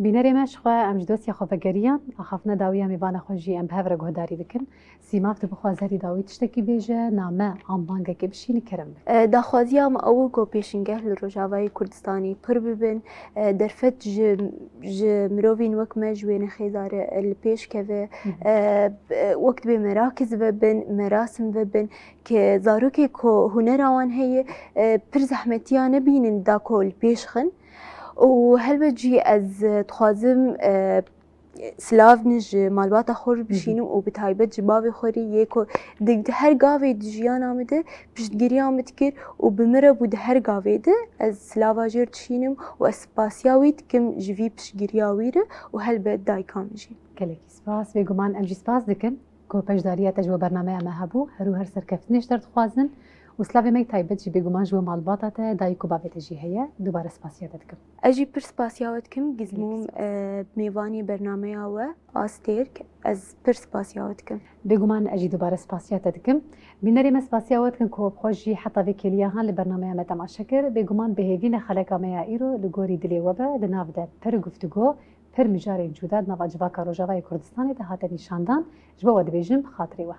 Bînerê me, ji xwe em ji dosya xwe vegeriyan, axaftina dawî ya mêvana xwe jî em bi hev re guhdarî dikin. Sîmav, tu bixwaze herî dawî tiştekî bêje, name an bangekê bişînî, kerem be. E, daxwaziya me ew e ku pêşingeh li Rojavayê Kurdistanê pir bibin, e, derfet ji, ji mirovên wek me, ji wênexêza re li pêş keve, Hı hı. e, b-, wek dibê merakiz vebin, merasim vebin, ke zarokê ku hunera wan heye, e, pir zehmetiya nebînin da ku li pêş xin. Û helbet jî ez, e, dixwazim, e, silav ji malbata xwe re Hı hı. bişînim û bi taybet ji bavê xwe re yê ku di, di her gavê di jiyana min de piştgiriya min dikir û bi min re bû di her gavê de ez silava jê re dişînim û ez spasiya wî dikim ji vî piştgiriya wî re û helbet dayika min jî. Gelekî spas. Bêguman em jî spas dikin ku beşdariya te ji bo bernameya me hebû. Her û her serkeftinê ji te re dixwazin û silavê me yê taybet jî bêguman ji bo malbata te, dayik û bavê te jî heye. Dubare spasiya te dikim. Ez jî pir spasiya we dikim, Gizmûm, Gelek spas. e, mêvanê bernameya we, Astêrk, ez pir spasiya we dikim. Bêguman ez jî dubare spasiya te dikim. Bînerê me spasiya we dikin ku bi xwe jî heta vê kêliya han li bernameya me temaşe kir. Bêguman bi hêvî ne xeleka me ya îro li gorî dilê we be, di nav de pir guftûgo, pir mijarên cuda di nava civaka Rojavayê Kurdistanê de hate nîşandan, ji bo we dibêjim bi xatirê we.